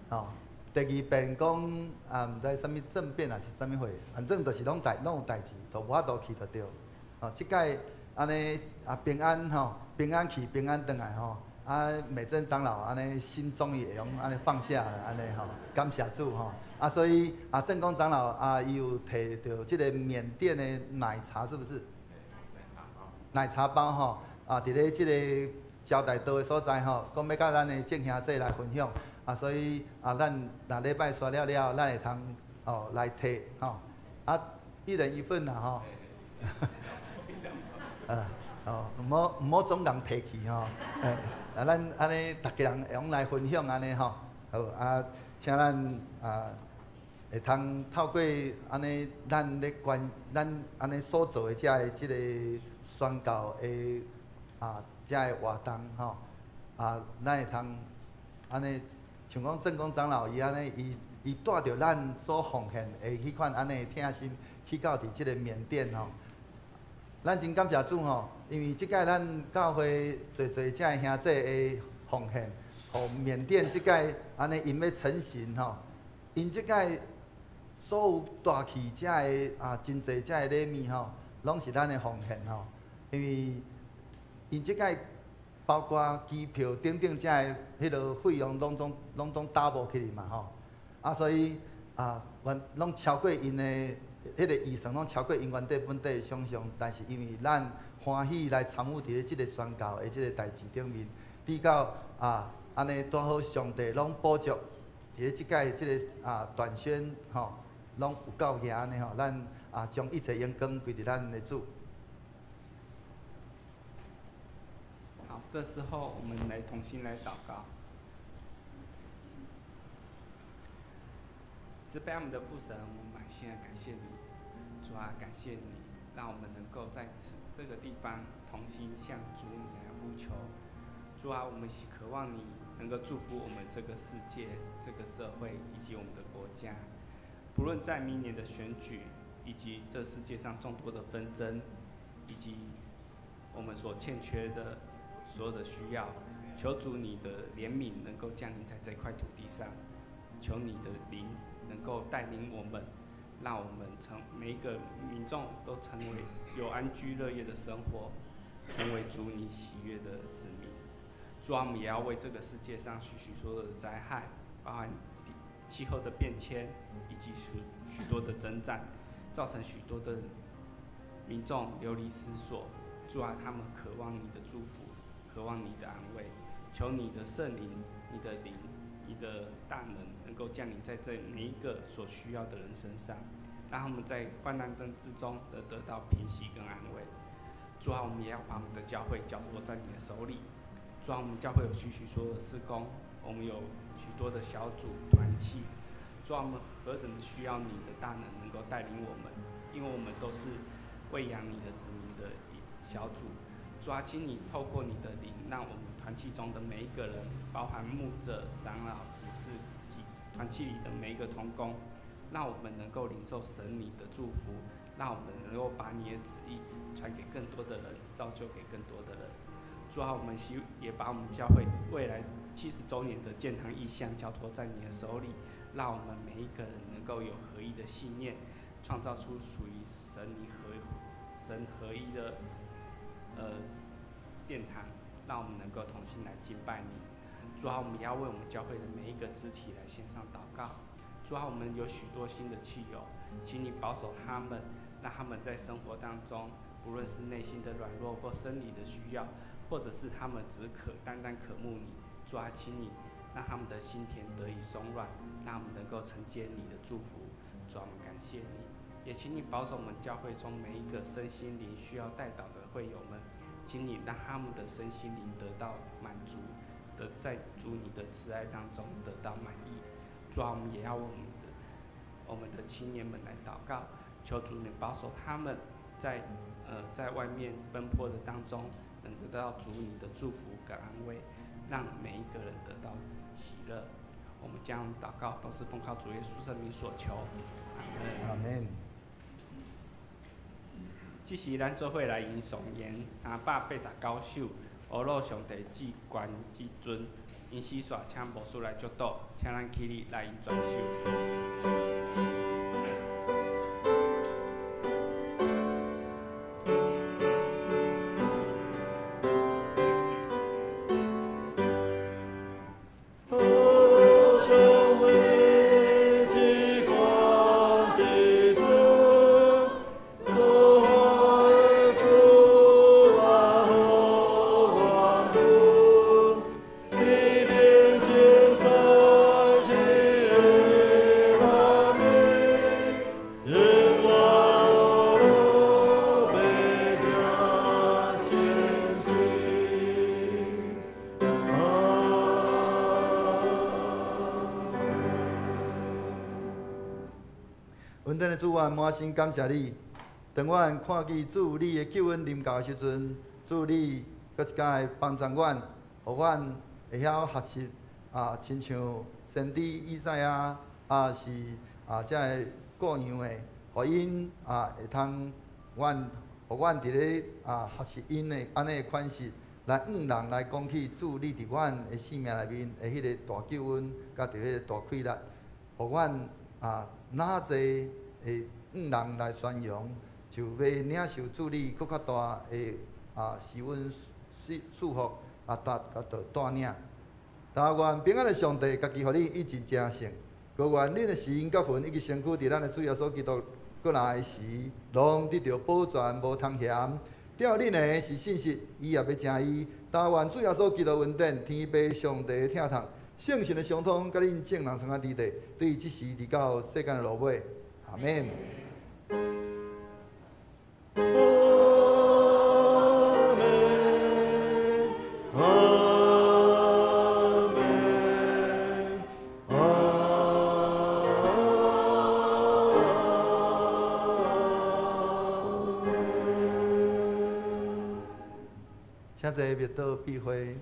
吼，第二遍講啊，毋知啥物政變抑是啥物貨，反正就是攏有代誌，就無法度去就對。吼，這擺按呢啊平安吼，平安去平安轉來吼，啊美珍長老按呢心終於會用按呢放下了，按呢吼，感謝主吼。啊，所以啊正公長老啊，伊有提著這個緬甸的奶茶是不是？奶茶包吼，啊，佇咧這个招待桌的所在吼，講欲佮咱的眾兄弟來分享，啊，所以啊，咱若禮拜煞了了後，咱會通哦來提吼，啊，一人一份啦吼。啊，哦，毋好總共提去吼，欸，啊，咱按呢，逐家人會用來分享按呢吼，好啊，請咱啊會通透過按呢，咱咧關咱按呢所做的遮的這个宣教的啊，遮个活動吼，啊，咱會通按呢，像講正公長老伊按呢，伊帶著咱所奉獻的彼款按呢疼心，去到佇這个緬甸吼。咱真感謝主吼，因為這擺咱教會濟濟遮个兄弟的奉獻，予緬甸這擺按呢𪜶欲成行吼，𪜶這擺所有帶去遮个啊真濟遮个禮物吼，攏是咱的奉獻吼，因為𪜶這擺包括機票等等遮个彼落費用，攏總 double 起去嘛吼，啊所以啊，原攏超過𪜶的。彼个預算攏超過𪜶原底本底的想象，但是因為咱歡喜來參與佇咧這个宣教的這个代誌頂面，直到啊，按呢拄好上帝攏補足佇咧這擺這个啊短宣吼，攏有夠額按呢吼，咱啊將一切榮光歸佇咱的主。好，這時候我們來同心來禱告。慈悲我們的父神，我們滿心來感謝你，主啊，感謝你，讓我們能夠在此這個地方同心向主你來呼求。主啊，我們渴望你能夠祝福我們這個世界、這個社會以及我們的國家。不論在明年的選舉，以及這世界上眾多的紛爭，以及我們所欠缺的所有的需要，求主你的憐憫能夠降臨在這塊土地上，求你的靈能夠帶領我們，讓我們成每一個民眾都成為有安居樂業的生活，成為主你喜悅的子民。主啊，我們也要為這個世界上許許多多的災害，包含氣候的變遷，以及許許多的征戰，造成許多的民眾流離失所。主啊，他們渴望你的祝福，渴望你的安慰，求你的聖靈、你的靈、你的大能能夠降臨在這每一個所需要的人身上，讓他們在患難之中得到平息跟安慰。主啊，我們也要把我們的教會交託在你的手裡。主啊，我們教會有許許多多的事工，我們有許多的小組團契。主啊，我們何等的需要你的大能能夠帶領我們，因為我們都是餵養你的子民的小組。主啊，請你透過你的靈，讓我們團契中的每一個人，包含牧者、長老、執事及團契裡的每一個同工，讓我們能夠領受神你的祝福，讓我們能夠把你的旨意傳給更多的人，造就給更多的人。主啊，我們希也把我們教會未來70週年的建堂異象交託在你的手裡，讓我們每一個人能夠有合一的信念，創造出屬於神你和神合一的殿堂，讓我們能夠同心來敬拜你。主啊，我們也要為我們教會的每一個肢體來獻上禱告。主啊，我們有許多新的契友，請你保守他們，讓他們在生活當中，不論是內心的軟弱或生理的需要，或者是他們只可單單渴慕你。主啊，請你讓他們的心田得以鬆軟，讓他們能夠承接你的祝福。主啊，我們感謝你，也請你保守我們教會中每一個身心靈需要代禱的會友們，請你讓他們的身心靈得到滿足，得在主你的慈愛當中得到滿意。主啊，我們也要為我們的青年們來禱告。求主你保守他們在外面奔波的當中，能得到主你的祝福跟安慰，讓每一個人得到喜樂。我們將禱告都是奉靠主耶穌聖名所求，阿門。阿門。這時咱做伙來吟誦言389首，阿魯上帝至懸至尊，因此煞請牧師來祝禱，請咱起立來吟全首。主啊，滿心感謝你。當阮看見主你的救恩臨到的時陣，主你閣一擺幫助阮，予阮會曉學習啊，親像先知以賽亞啊，是啊，這个羔羊的，予𪜶啊會通阮，予阮佇咧啊學習𪜶的按呢的款式，來向人來講起主你佇阮的生命內面的彼個大救恩，佮佇彼個大氣力，予阮啊哪濟會向人來宣揚，就欲領受主你閣較大的啊施恩賜福啊，達佮著帶領。但願平安的上帝，家己予你一直成聖，閣願恁的心佮魂以及身軀，佇咱的主耶穌基督閣來的時，攏得著保全無通嫌。照恁的是信實，伊也欲成伊。但願主耶穌基督恩典，天父上帝的疼痛，聖神的相通，佮恁眾人相佮佇地，對這時直到世間的落尾。阿們。阿們，阿們，阿們。請坐，默禱閉會。